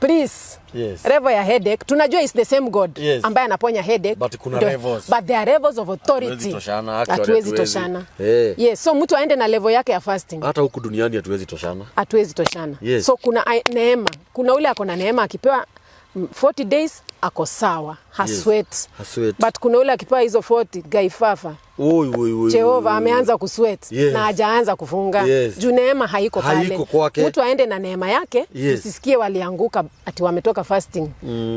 Please. Yes. Level ya headache tunajua is the same God Yes. ambaye anaponya headache. But kuna levels. But there are levels of authority. Hatuwezi toshana, actually Hatuwezi hatuwezi. toshana. Eh. Yes, so mtu aende na level yake ya fasting. Hata huku duniani hatuwezi toshana. Hatuwezi toshana. Yes. So kuna neema. Kuna ule ako na neema akipewa 40 days ako sawa, hasweat. Yes. Hasweat. But kuna ule akipewa hizo 40 gaifafa. Oi, oi, oi, Jehova oi, oi. ameanza kusweat Yes. na hajaanza kufunga. Yes. Juu neema haiko pale. Haiko kwake. Mtu aende na neema yake. Yes. Tusisikie walianguka ati wametoka fasting.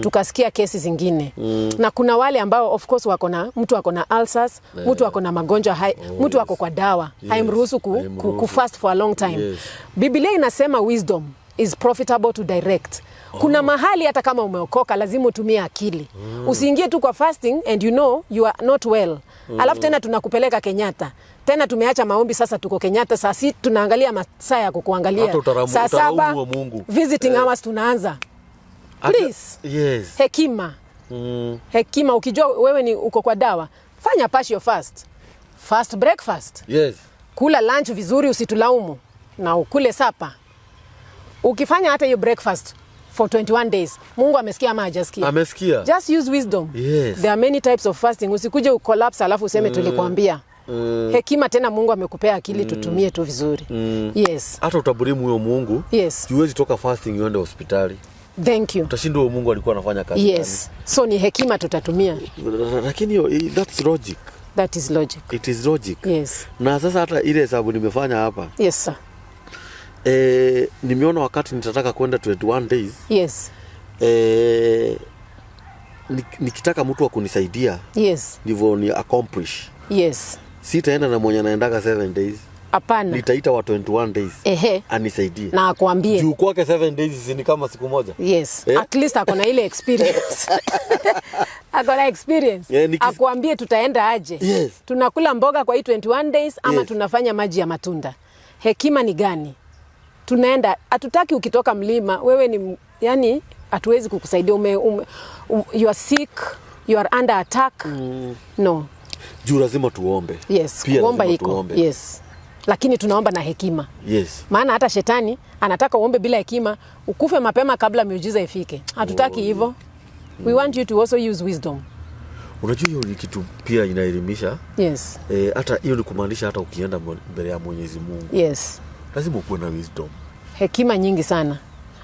Tukasikia kesi zingine. Na kuna wale ambao of course wako na, mtu ako na ulcers, mtu ako na magonjwa hai, mtu ako kwa dawa. Yes. Haimruhusu Haimruhusu. ku fast for a long time. Yes. Biblia inasema wisdom is profitable to direct. Kuna mahali hata kama umeokoka lazima utumie akili. Usiingie tu kwa fasting and you know you are not well. Alafu tena tunakupeleka Kenyatta. Tena tumeacha maombi sasa tuko Kenyatta saa 6 tunaangalia masaa ya kukuangalia. Hata Saa utaraumu 7 wa Mungu. visiting hours tunaanza. Please. Yes. Hekima. Hekima, ukijua wewe ni uko kwa dawa, fanya partial fast. Fast breakfast. Yes. Kula lunch vizuri usitulaumu na ukule sapa. Ukifanya hata hiyo breakfast for 21 days, Mungu amesikia ama hajasikia? Amesikia. Just use wisdom. Yes. There are many types of fasting. Usikuje ucollapse alafu useme tulikwambia. Hekima tena Mungu amekupea akili tutumie tu vizuri. Yes. Hata utaburimu huyo Mungu. Yes. Huwezi toka fasting uende hospitali. Thank you. Utashindwa huyo Mungu alikuwa anafanya kazi. Yes. So ni hekima tutatumia. gani. Lakini hiyo, that's logic. That is logic. It is logic. Yes. Na sasa hata ile hesabu nimefanya hapa. Yes sir. Nimeona wakati nitataka kwenda 21 days. Yes. Nikitaka mtu wa kunisaidia Yes. ndivyo ni accomplish. Yes. Sitaenda na mwenye anaendaga 7 days. Hapana. Nitaita wa 21 days. Ehe. Anisaidie. Na akuambie. Juu kwake 7 days ni kama siku moja. Yes. Eh? At least ako na ile experience. Ako na experience. Akuambie tutaenda aje. Yes. Tunakula mboga kwa hii 21 days ama Yes. tunafanya maji ya matunda. Hekima ni gani? Tunaenda, hatutaki ukitoka mlima wewe ni yani hatuwezi kukusaidia you are sick, you are under attack. No. Juu lazima tuombe. Yes, Pia kuomba lazima iko. tuombe. Yes. Lakini tunaomba na hekima. Yes. Maana hata shetani anataka uombe bila hekima, ukufe mapema kabla miujiza ifike. Hatutaki hivyo. We want you to also use wisdom. Unajua hiyo ni kitu pia inaelimisha. Yes. Hata hiyo ni kumaanisha hata ukienda mbele ya Mwenyezi Mungu. Yes. Lazima ukuwe na wisdom. Hekima nyingi sana.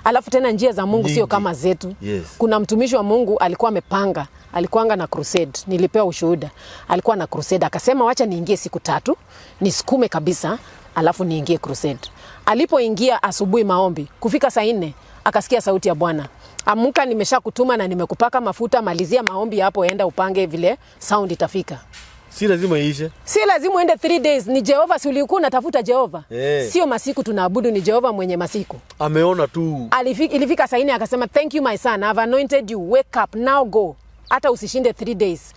Alafu tena njia za Mungu sio Nyingi. kama zetu. Yes. Kuna mtumishi wa Mungu alikuwa amepanga, alikuanga na crusade, nilipewa ushuhuda. Alikuwa na crusade, akasema wacha niingie siku 3, nisukume kabisa, alafu niingie crusade. Alipoingia asubuhi maombi, kufika saa 4 akasikia sauti ya Bwana. Amka, nimeshakutuma na nimekupaka mafuta, malizia maombi hapo, enda upange vile sound itafika. Si lazima iishe. Si lazima uende 3 days, ni Jehova, si ulikuwa unatafuta Jehova? Sio masiku tunaabudu, ni Jehova mwenye masiku. Ameona tu. Ilifika saa 4 akasema thank you my son, I've anointed you, wake up now go. Hata usishinde 3 days.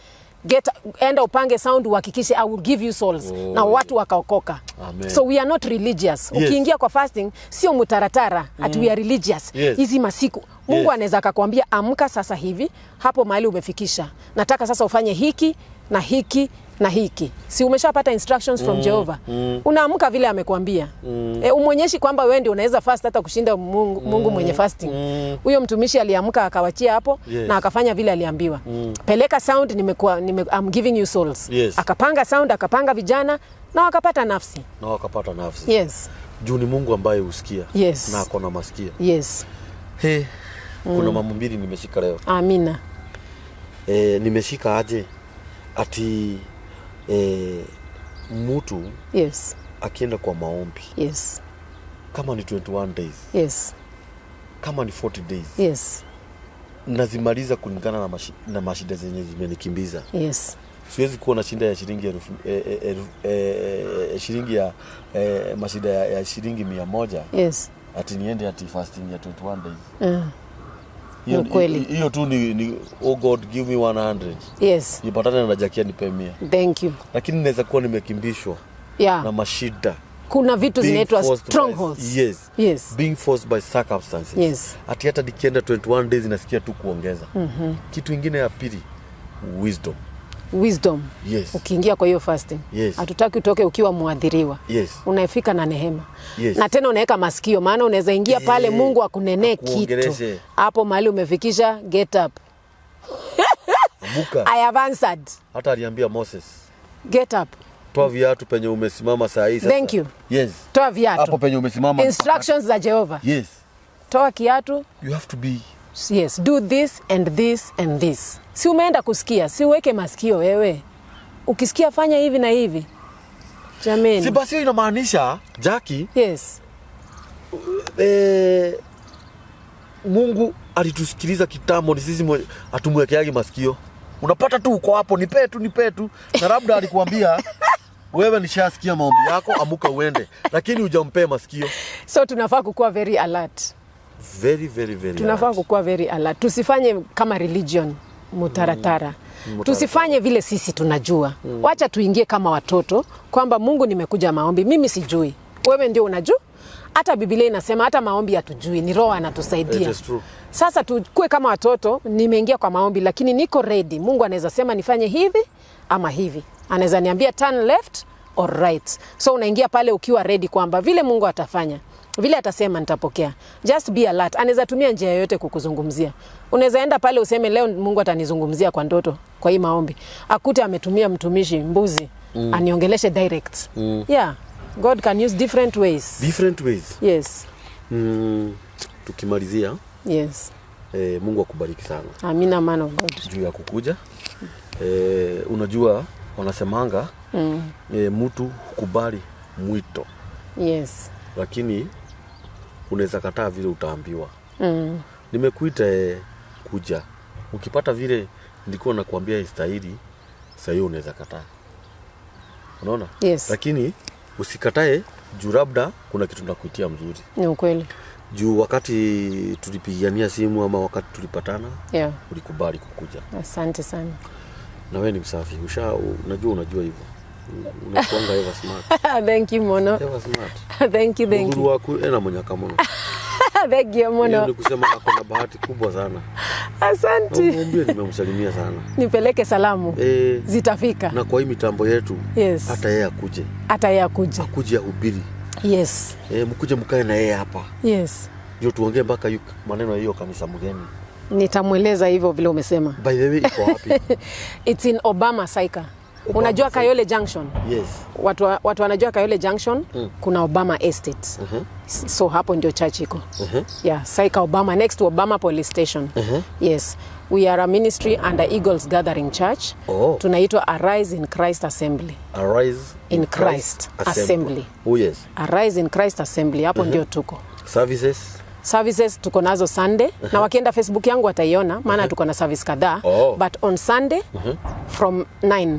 Get, enda upange sound uhakikishe I will give you souls. Na watu wakaokoka. Amen. So we are not religious. Ukiingia kwa fasting sio mutaratara ati we are religious. Hizi masiku Mungu anaweza akakwambia amka sasa hivi hapo mahali umefikisha. Nataka sasa ufanye hiki na hiki na hiki. Si umeshapata instructions from Jehovah? Unaamka vile amekwambia. Umwonyeshi kwamba wewe ndio unaweza fast hata kushinda Mungu, Mungu mwenye fasting. Huyo mtumishi aliamka akawachia hapo na akafanya vile aliambiwa. Peleka sound, nimekuwa I'm giving you souls. Akapanga sound, akapanga vijana na wakapata nafsi. Na wakapata nafsi. Yes. Juu ni Mungu ambaye husikia. Na ako na masikio. He, kuna mambo mbili nimeshika leo. Amina. Nimeshika aje ati mtu akienda kwa maombi kama ni 21 days, kama ni 40 days, nazimaliza kulingana na mashida zenye zimenikimbiza. Siwezi kuwa na shinda ya shilingi elfu, elfu, shilingi ya mashida ya shilingi 100 ati niende ati fasting ya 21 days. Hiyo Ni kweli. Hiyo tu ni oh God, give me 100. Nipatane na Jakia nipe 100. Thank you. Lakini naweza kuwa nimekimbishwa na mashida. Kuna vitu Being zinaitwa forced by- strongholds. Yes. Being forced by circumstances. Ati hata nikienda 21 days nasikia tu kuongeza. Kitu ingine ya pili, wisdom. Wisdom. Yes. Ukiingia kwa hiyo fasting. Hatutaki utoke ukiwa mwadhiriwa. Unafika na nehema. Na tena unaweka masikio, maana unaweza ingia pale Mungu akunenee kitu. Akuongeleshe. Hapo mahali umefikisha, get up. Amuka. I have answered. Hata aliambia Moses, Get up. toa viatu penye umesimama saa hii sasa. Thank you. Yes. Toa viatu. Hapo penye umesimama. Instructions za Jehovah. Yes. Toa kiatu. You have to be. Yes, do this and this and this. Si umeenda kusikia, si uweke masikio wewe. Ukisikia fanya hivi na hivi. Jameni. Si basi hiyo inamaanisha Jackie, Yes. Mungu alitusikiliza kitambo, ni sisi hatumwekeagi masikio. Unapata tu uko hapo, nipe tu, nipe tu. Na labda alikuambia wewe nishasikia maombi yako, amuka uende, lakini hujampea masikio. So tunafaa kukuwa very alert. Very, very, very Tunafaa alert. kukuwa very alert. Tusifanye kama religion mutaratara. Tusifanye vile sisi tunajua. Wacha tuingie kama watoto kwamba Mungu, nimekuja maombi, mimi sijui. Wewe ndio unajua. Hata Biblia inasema hata maombi hatujui, ni Roho anatusaidia. It is true. Sasa tukue kama watoto, nimeingia kwa maombi lakini niko ready. Mungu anaweza sema nifanye hivi ama hivi. Anaweza niambia turn left or right. So unaingia pale ukiwa ready kwamba vile Mungu atafanya, vile atasema nitapokea. Just be alert. Anaweza tumia njia yoyote kukuzungumzia. Unaweza enda pale useme leo Mungu atanizungumzia kwa ndoto, kwa hii maombi. Akute ametumia mtumishi mbuzi, aniongeleshe direct. Yeah. God can use different ways. Different ways. Yes. Tukimalizia, Mungu akubariki sana. Amina, man of God. Juu ya kukuja. Unajua wanasemanga mtu hukubali mwito. Lakini unaweza kataa vile utaambiwa. Nimekuita kuja. Ukipata vile nilikuwa nakuambia istahili, sasa hiyo unaweza kataa. Unaona? Yes. Lakini usikatae juu labda kuna kitu nakuitia mzuri. Ni ukweli. Juu wakati tulipigania simu ama wakati tulipatana, ulikubali kukuja. Asante sana. Na wewe ni msafi. Unajua hivyo. Unakuanga ever smart. Thank you Mono. Ever smart. Thank you, thank Muthuri you. waku ena munyaka muno. Thank you Hiyo Mono. ni kusema ako na bahati kubwa sana. Asante. Mwambie nimemsalimia sana. Nipeleke salamu. Zitafika. Na kwa hii mitambo yetu hata yeye akuje. Hata yeye akuje. Akuje ahubiri. Mkuje mkae na yeye hapa. Ndio tuongee mpaka maneno ya hiyo kanisa mgeni. Nitamweleza hivyo vile umesema. By the way, iko wapi? It's in Obama Saika. Obama Unajua Saika. Kayole Junction? Yes. Watu wanajua Kayole Junction, kuna Obama Estate. So hapo ndio church iko. Yeah, Saika Obama, next to Obama Police Station. Yes. We are a ministry under Eagles Gathering Church. Tunaitwa Arise in Christ Assembly. Arise In Christ Assembly. Oh yes. Arise in Christ Assembly, hapo ndio tuko. Services. Services tuko nazo Sunday. Na wakienda Facebook yangu wataiona maana tuko na service kadhaa. But on Sunday from 9.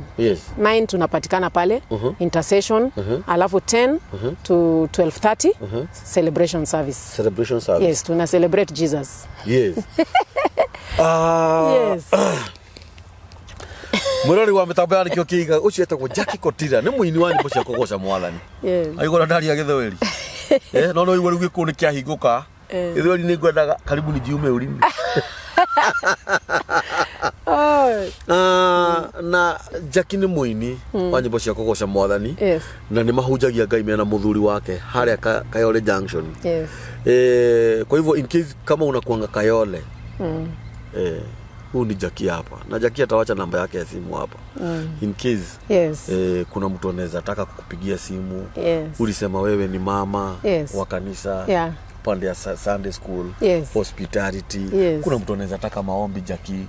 9 tunapatikana pale intercession, alafu 10 to 12:30 celebration service. Celebration service. Yes, tuna celebrate Jesus. Yes. Yes. Mwirori wa mitambo ya nikio kiiga ucio etagwo Jackie Kotira, nĩ mũini wa nyĩmbo cia kũgoca mwathani. Aigua ndari ya gĩthweri, no no igua rĩu gĩkũyũ nĩ kĩahingũka. Gĩthweri nĩ ngwendaga karibu ni jiume ulimi. Oh, Na Jackie nĩ mũini wa nyĩmbo cia kũgoca mwathani na nĩ mahunjagia Ngai mena mũthuri wake harĩa Kayole Junction. Kwa hivyo in case kama unakuanga Kayole, huu ni Jackie hapa, na Jackie atawacha namba yake ya simu hapa in case kuna mtu anaweza taka kukupigia simu. Ulisema wewe ni mama wa kanisa pande ya Sunday school, hospitality. Kuna mtu anaweza taka maombi, Jackie.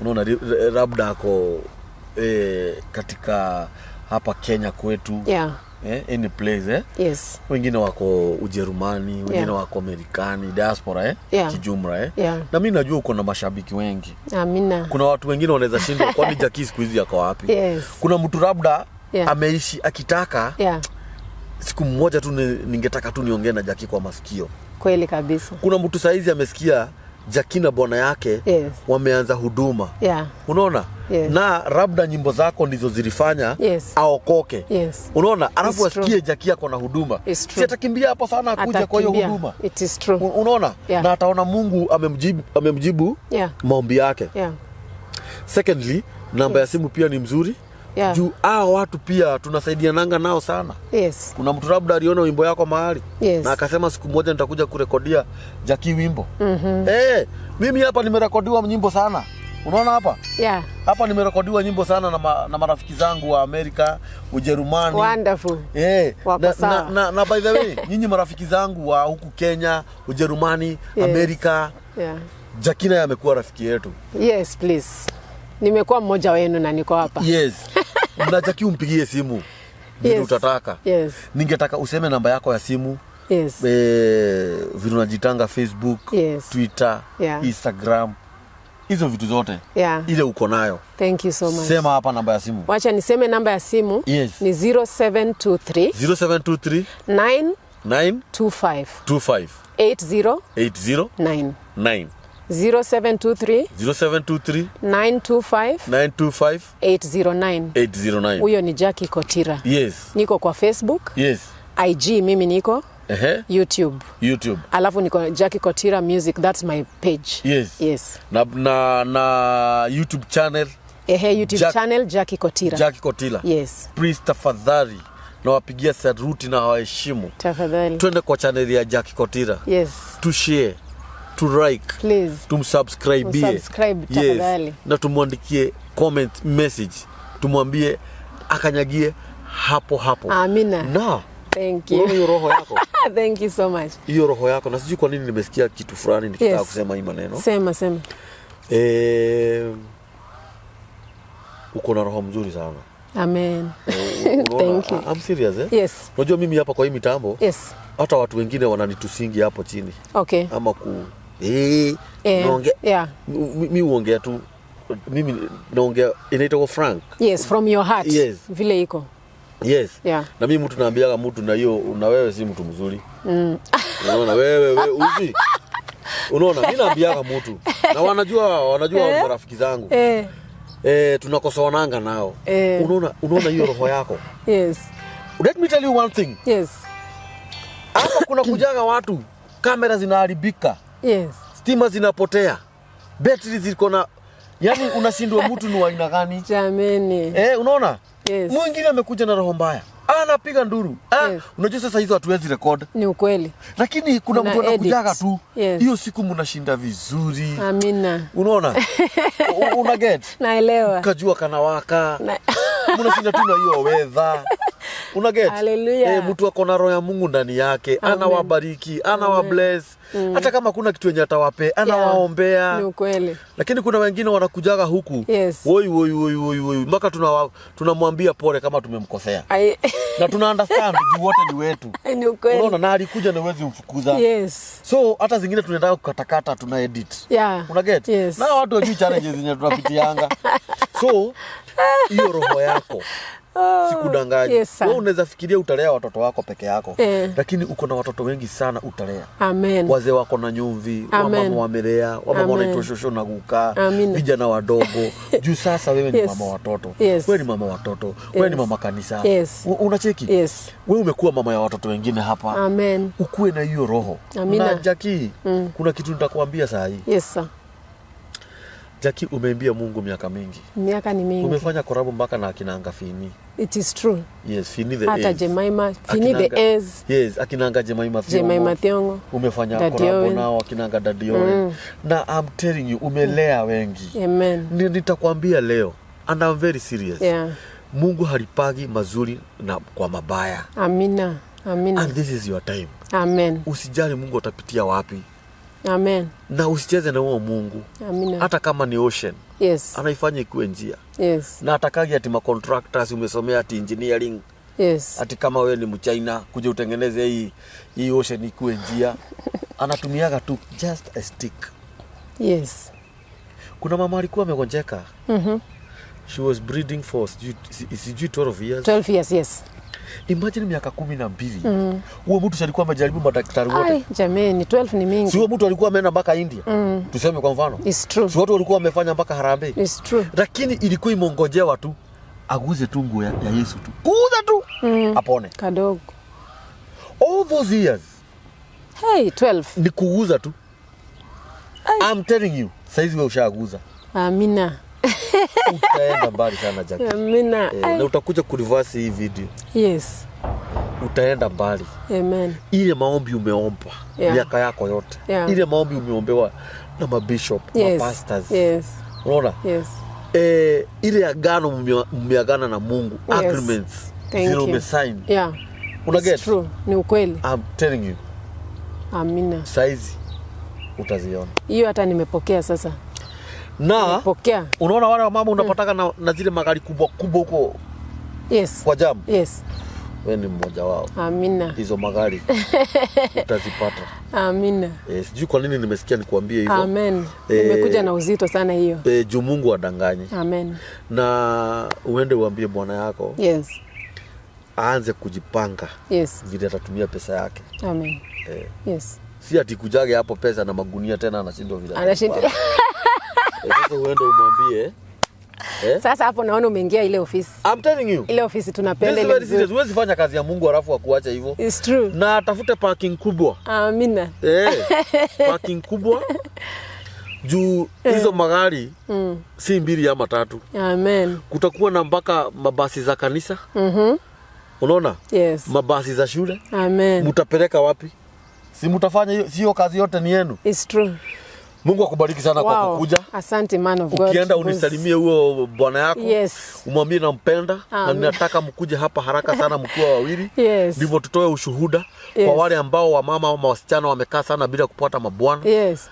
Unaona, labda ako katika hapa Kenya kwetu, any place, Wengine wako Ujerumani, wengine wako Amerikani, diaspora, kijumla, Na mi najua uko na mashabiki wengi. Amina. Kuna watu wengine wanaweza shindwa, kwani Jackie siku hizi ako wapi? Kuna mtu labda ameishi akitaka siku moja tu ningetaka tu niongee na Jackie kwa masikio. Kweli kabisa. Kuna mtu saizi amesikia Jackie na bwana yake wameanza huduma. Unaona? Yes. Na labda nyimbo zako ndizo zilifanya aokoke. Unaona? Alafu It's true. asikie Jackie ako na huduma. It's true. Si atakimbia hapo sana akuja kwa hiyo Atakimbia. huduma. It is true. Unaona? Na ataona Mungu amemjibu maombi yake. Secondly, namba ya simu pia ni mzuri. Juu hao watu pia tunasaidiananga nao sana. Kuna mtu labda aliona wimbo yako mahali na akasema siku moja nitakuja kurekodia Jackie wimbo. Mimi hapa nimerekodiwa nyimbo sana. Unaona hapa? Hapa nimerekodiwa nyimbo sana na marafiki zangu wa Amerika, Ujerumani. Wonderful. Wako sawa. Na by the way, nyinyi marafiki zangu wa huku Kenya, Ujerumani, Amerika, Jackie naye amekuwa rafiki yetu. Yes, please. Nimekuwa mmoja wenu na niko hapa. Yes. Na Jackie umpigie simu vile utataka. Ningetaka useme namba yako ya simu. Vile unajitanga Facebook, Twitter, Instagram, hizo vitu zote. Ile uko nayo. Thank you so much. Sema hapa namba ya simu. Wacha niseme namba ya simu. Ni 0723 0723 9 9 25 25 80 80 9. 9. 0723 0723 925 925 809. 809. Huyo ni Jackie Kotira. Niko kwa Facebook, IG mimi niko, YouTube. YouTube. Alafu niko Jackie Kotira Music, that's my page. Yes. Na YouTube channel? Ehe, YouTube channel Jackie Kotira. Jackie Kotira. Yes. Please tafadhali nawapigia saruti na waheshimu. Tafadhali. Twende kwa channel ya Jackie Kotira. Tu share, tu like, Please. tumsubscribe. Msubscribe, tafadhali. Na tumwandikie comment message. Tumwambie akanyagie hapo hapo. Amina. Na Thank you. unaona hiyo roho yako? Thank you so much. Hiyo roho yako, na sijui kwa nini nimesikia kitu fulani nikitaka kusema hii maneno. Sema, sema. Uko na roho mzuri sana. Amen. Unaona, Thank you. I'm serious, eh? Yes. Unajua mimi hapa kwa hii mitambo hata watu wengine wananitusingi hapo chini. Ama ku naongea. Mi huongea tu, mimi naongea inaitwa frank. Yes, from your heart. Yes. Vile iko. Yes. Na mimi mtu naambiaga mtu na hiyo, na wewe si mtu mzuri. Unaona wewe uzi. Unaona mimi naambiaga mtu. Na wanajua marafiki zangu. Tunakosoananga nao. Unaona hiyo roho yako. Yes. Let me tell you one thing. Yes. Hapa kuna kujaga watu, kamera zinaharibika. Yes. Stima zinapotea. Battery ziko na, yani unashindwa mtu ni wa aina gani? Jameni. Unaona? Yes. Mwingine amekuja na roho mbaya. Anapiga nduru. Yes. Unajua sasa hizo hatuwezi record. Ni ukweli. Lakini kuna Una mtu anakujaga edit. tu. Yes. Hiyo siku mnashinda vizuri. Amina. Unaona? Una get? Naelewa. Kajua kanawaka. Mnashinda tu na hiyo weather. Una get? Hallelujah. Mtu ako na roho ya Mungu ndani yake, Amen. anawabariki, anawabless. Hata kama kuna kitu yenye atawape, anawaombea. Ni ukweli. Lakini kuna wengine wanakujaga huku. Yes. Woi, woi, woi, woi, woi. Mpaka tunamwambia pole kama tumemkosea. Na tuna understand juu wote ni wetu. Ni ukweli. Unaona, na alikuja na huwezi mfukuza. Yes. So hata zingine tunataka kukatakata, tuna edit. Una get? Yes. Na watu wajui challenges zenye tunapitianga. So hiyo roho yako. Oh, Sikudanganyi. Yes, sir. Wewe unaweza fikiria utalea watoto wako peke yako, Eh. lakini uko na watoto wengi sana utalea. Amen. Wazee wako na nyumvi, Amen. wamama wamelea, wamama Amen. wanaitwa shosho na guka, Amina. vijana wadogo. Juu sasa wewe ni Yes. mama watoto, Yes. wewe ni mama watoto, wewe ni Yes. mama kanisa. Yes. Unacheki? Yes. Wewe umekuwa mama ya watoto wengine hapa. Amen. Ukuwe na hiyo roho. Amina. Na Jackie, kuna kitu nitakwambia saa hii. Yes, sir. Jackie, umeimbia Mungu miaka mingi. Miaka ni mingi. Umefanya korabu mpaka na akinanga Fini. It is true. Yes, Fini the Hata A's. Jemima, Fini the A's. Yes, akinanga Jemima Thiong'o. Jemima Thiong'o. Umefanya Daddy korabo Owen. nao akinanga Daddy Owen. Na I'm telling you, umelea wengi. Amen. Nitakwambia leo and I'm very serious. Yeah. Mungu halipagi mazuri na kwa mabaya. Amina. Amina. And this is your time. Amen. Usijali Mungu atapitia wapi. Amen. Na usicheze na huo Mungu. Amina. Hata kama ni ocean, Yes. anaifanya ikuwe njia. Yes. Na atakagi ati macontractors umesomea ati engineering, Yes. ati kama wewe ni Mchina kuja utengeneze hii ocean ikuwe njia. Anatumiaga tu just a stick. Yes. Kuna mama alikuwa amegonjeka. She was breeding for sijui 12 years. 12 years, yes. Imagine miaka 12. Huo mtu si alikuwa amejaribu madaktari wote. Ai, jameni, 12 ni mingi. Si huo mtu alikuwa ameenda mpaka India. Tuseme kwa mfano. It's true. Si watu walikuwa wamefanya mpaka harambee. It's true. Lakini ilikuwa imongojewa tu aguze tu nguo ya Yesu tu. Kuuza tu apone. Kadogo. All those years Hey, 12. ni kuguza tu. I'm telling you, saizi wewe ushaguza. Amina. Utaenda mbali sana Jackie. Amina. Na utakuja kureverse hii video. Yes. Utaenda mbali. Amen. Ile maombi umeomba Yeah. miaka yako yote. Yeah. Ile maombi umeombewa na mabishop, Yes. mapastors. Yes. Unaona? Yes. Ile agano mmeagana na Mungu, Yes. agreements Thank zile you. umesign. Yeah. Una It's get? true. Ni ukweli. I'm telling you, Amina. saizi utaziona. Hiyo hata nimepokea sasa. Na Pokea. unaona wale wamama unapataka na zile magari kubwa kubwa huko Yes. kwa jamu. Yes. Wewe ni mmoja wao. Amina. Hizo magari utazipata. Amina. Sijui kwa nini nimesikia nikuambie hivyo. Amen. Nimekuja na uzito sana hiyo. Juu Mungu adanganye. Amen. Na uende uambie bwana yako Yes. aanze kujipanga Yes. vile atatumia pesa yake. Amen. Yes. Si ati kujage hapo pesa na magunia tena anashindwa vile. Anashindwa. Sasa uende umwambie. Sasa hapo naona umeingia ile ofisi. I'm telling you. Ile ofisi This tunapenda is ile very mzuri. serious. Huwezi fanya kazi ya Mungu alafu akuache hivyo. It's true. Na atafute parking kubwa. Amina. Parking kubwa. Juu hizo magari si mbili ama tatu. Amen. Kutakuwa na mpaka mabasi za kanisa. Unaona? Yes. Mabasi za shule. Amen. Mutapeleka wapi? Si mutafanya hiyo, sio kazi yote ni yenu. It's true. Mungu akubariki sana kwa Wow. kukuja. Asante man of God. Ukienda unisalimie huo bwana yako. Yes. Umwambie nampenda na Amen. ninataka mkuje hapa haraka sana mkiwa wawili. Yes. Ndivyo tutoe ushuhuda Yes. kwa wale ambao wamama ama wasichana wamekaa sana bila kupata mabwana. Yes.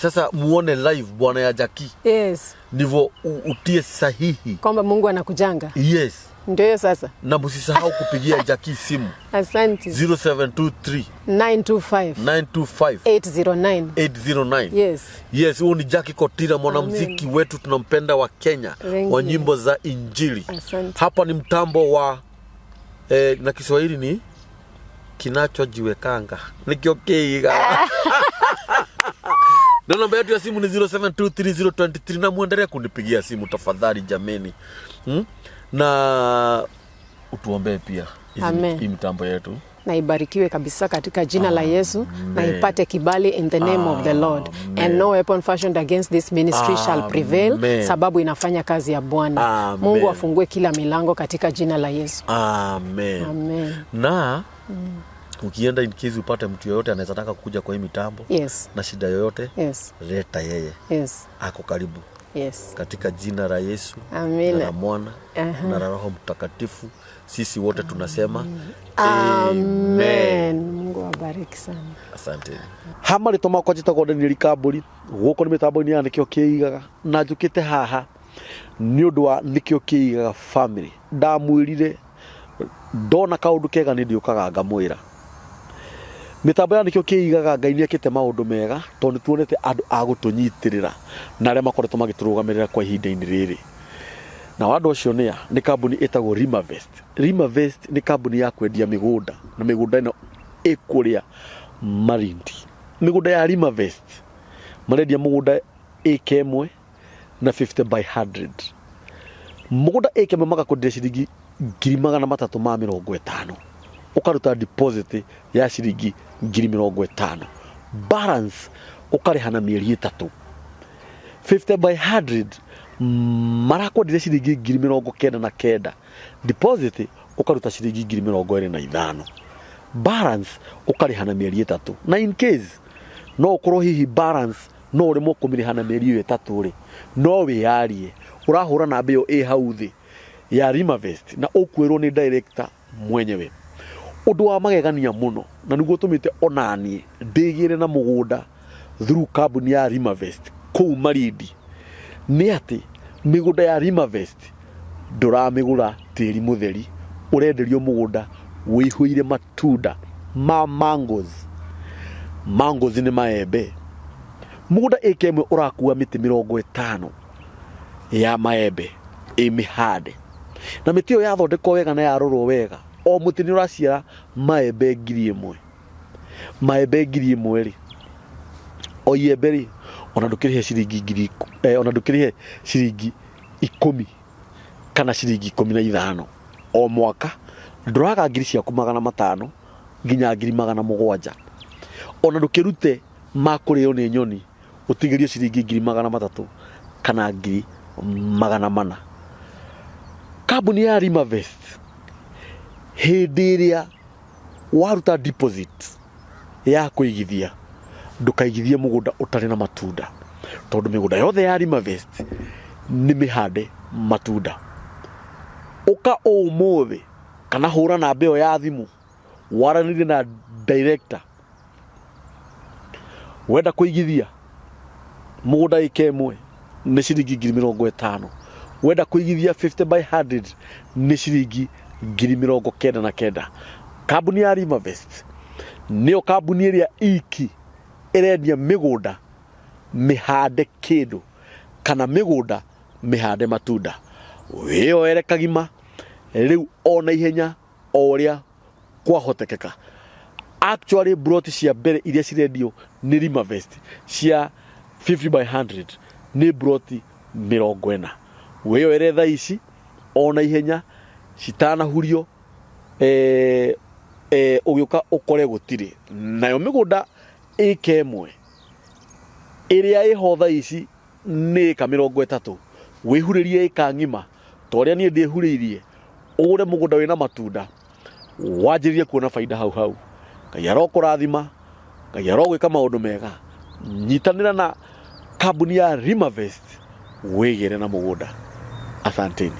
Sasa muone live bwana ya Jackie. Yes. Ndivyo utie sahihi. Kwamba Mungu anakujanga. Yes. Ndio hiyo sasa. Na msisahau kupigia Jackie simu Asante. 0723 925 925 809. 809. Yes. Yes, huyu ni Jackie Kotira, mwanamuziki wetu tunampenda wa Kenya, Thank wa you. nyimbo za Injili. Asante. Hapa ni mtambo wa na Kiswahili ni kinachojiwekanga nikiokeiga na namba yetu ya simu ni 07230230 na muendelee kunipigia simu tafadhali jameni. Na utuombee pia Amen. hii mitambo yetu. Na ibarikiwe kabisa katika jina la Yesu, na ipate kibali in the name of the Lord. And no weapon fashioned against this ministry shall prevail, Amen. sababu inafanya kazi ya Bwana. Amen. Mungu afungue kila milango katika jina la Yesu. Amen. Amen. Na ukienda in case upate mtu yoyote anaweza taka kukuja kwa hii mitambo Yes. na shida yoyote, Yes. leta yeye. Yes. Ako karibu. Yes. Katika jina la Yesu Amina. na la Mwana na la Roho Mtakatifu, sisi wote tunasema Amen. Mungu awabariki sana. Asante. Hama rĩtwa makwa njĩtagwo Daniel Kambũri, gũkũ nĩ mĩtambo-inĩ ya Nĩkĩo Kĩigaga, na njũkĩte haha nĩ ũndũ wa Nĩkĩo Kĩigaga family. Ndamwĩrire ndona kaũndũ kega nĩ ndiũkaga ngamwĩra. Mĩtambo ya Nĩkĩo Kĩigaga Ngai nĩ ekĩte maũndũ mega, tondũ nĩ tuonete andũ a gũtũnyitĩrĩra na arĩa makoretwo magĩtũrũgamĩrĩra kwa ihinda-inĩ rĩrĩ. Na andũ acio nĩa? Nĩ kambuni ĩtagwo Rimavest. Rimavest nĩ kambuni ya kwendia mĩgũnda, na mĩgũnda ĩno ĩkũrĩa Malindi. Mĩgũnda ya Rimavest marendia mũgũnda ĩka ĩmwe na 50 by 100. Mũgũnda ĩka ĩmwe magakwenderia ciringi 350,000, ũkaruta deposit ya ciringi 50,000, balance ũkarĩha na mĩeri 3. 50 by 100 marakwenderia ciringi 99,000, deposit ũkaruta ciringi 25,000, balance ũkarĩha na mĩeri 3. Na in case no ũkorwo hihi balance no ũremwo kũmĩrĩha na mĩeri ĩyo 3 rĩ, no wĩyarie ũrahũra namba ĩyo ĩ hau thĩ ya Rimavest na ũkwĩrwo nĩ director mwenyewe. Ũndũ wa magegania mũno, na nĩguo ũtũmĩte onaniĩ ndĩgĩre na mũgũnda through kambuni ya Rimavest kũu Malindi, nĩ atĩ mĩgũnda ya Rimavest ndũramĩgũra tĩri mũtheri, ũrenderio mũgũnda wĩihũire matunda ma mangoes. Mangoes nĩ maembe. Mũgũnda ĩka ĩmwe ũrakua mĩtĩ 50 ya maembe ĩmĩhande, na mĩtĩ ĩyo yathondekwo wega na yarorwo wega, o mũtĩ nĩ ũraciara maembe 1,000. Maembe 1,000 rĩ, o iembe rĩ, ona ndũkĩrĩhe ciringi ngiri ona ndũkĩrĩhe ciringi 10 kana ciringi 15 o mwaka, ndũraga ngiri ciaku 500 nginya 700,000. Ona ndũkĩrute ma kũrĩo nĩ nyoni, ũtigĩrio ciringi 300,000 kana 400,000. Kambuni ya Rimavest hĩndĩ ĩrĩa waruta deposit ya kũigithia, ndũkaigithie mũgũnda ũtarĩ na matunda, tondũ mĩgũnda yothe ya Rimavest nĩ mĩhande matunda. Ũka ũmũthĩ kana hũra namba ĩyo ya thimũ waranĩrie na director. Wenda kũigithia mũgũnda ĩka ĩmwe nĩ ciringi 50,000, wenda kũigithia 50 by 100 nĩ ciringi 99,000. Kambuni ya Rimavest nĩyo kambuni ĩrĩa iki ĩrendia mĩgũnda mĩhande kĩndũ kana mĩgũnda mĩhande matunda. Wĩyoere kagima rĩu ona ihenya o ũrĩa kwahotekeka. Actually broti cia mbere iria cirendio nĩ Rimavest cia 50 by 100 nĩ broti 40. Wĩyoere thaa ici ona ihenya citanahurio, ũgĩũka ũkore gũtirĩ. Nayo mĩgũnda ĩka ĩmwe ĩrĩa ĩho thaa ici nĩ ĩka 30, wĩhurĩrie ĩka ng'ima ta ũrĩa niĩ ndĩhurĩirie, ũgũre mũgũnda wĩna matunda, wanjĩrĩrie kuona baida hau hau. Ngai arokũrathima, Ngai arogwĩka maũndũ mega. Nyitanĩra na kambuni ya Rimavest wĩgĩre na mũgũnda. Asanteni.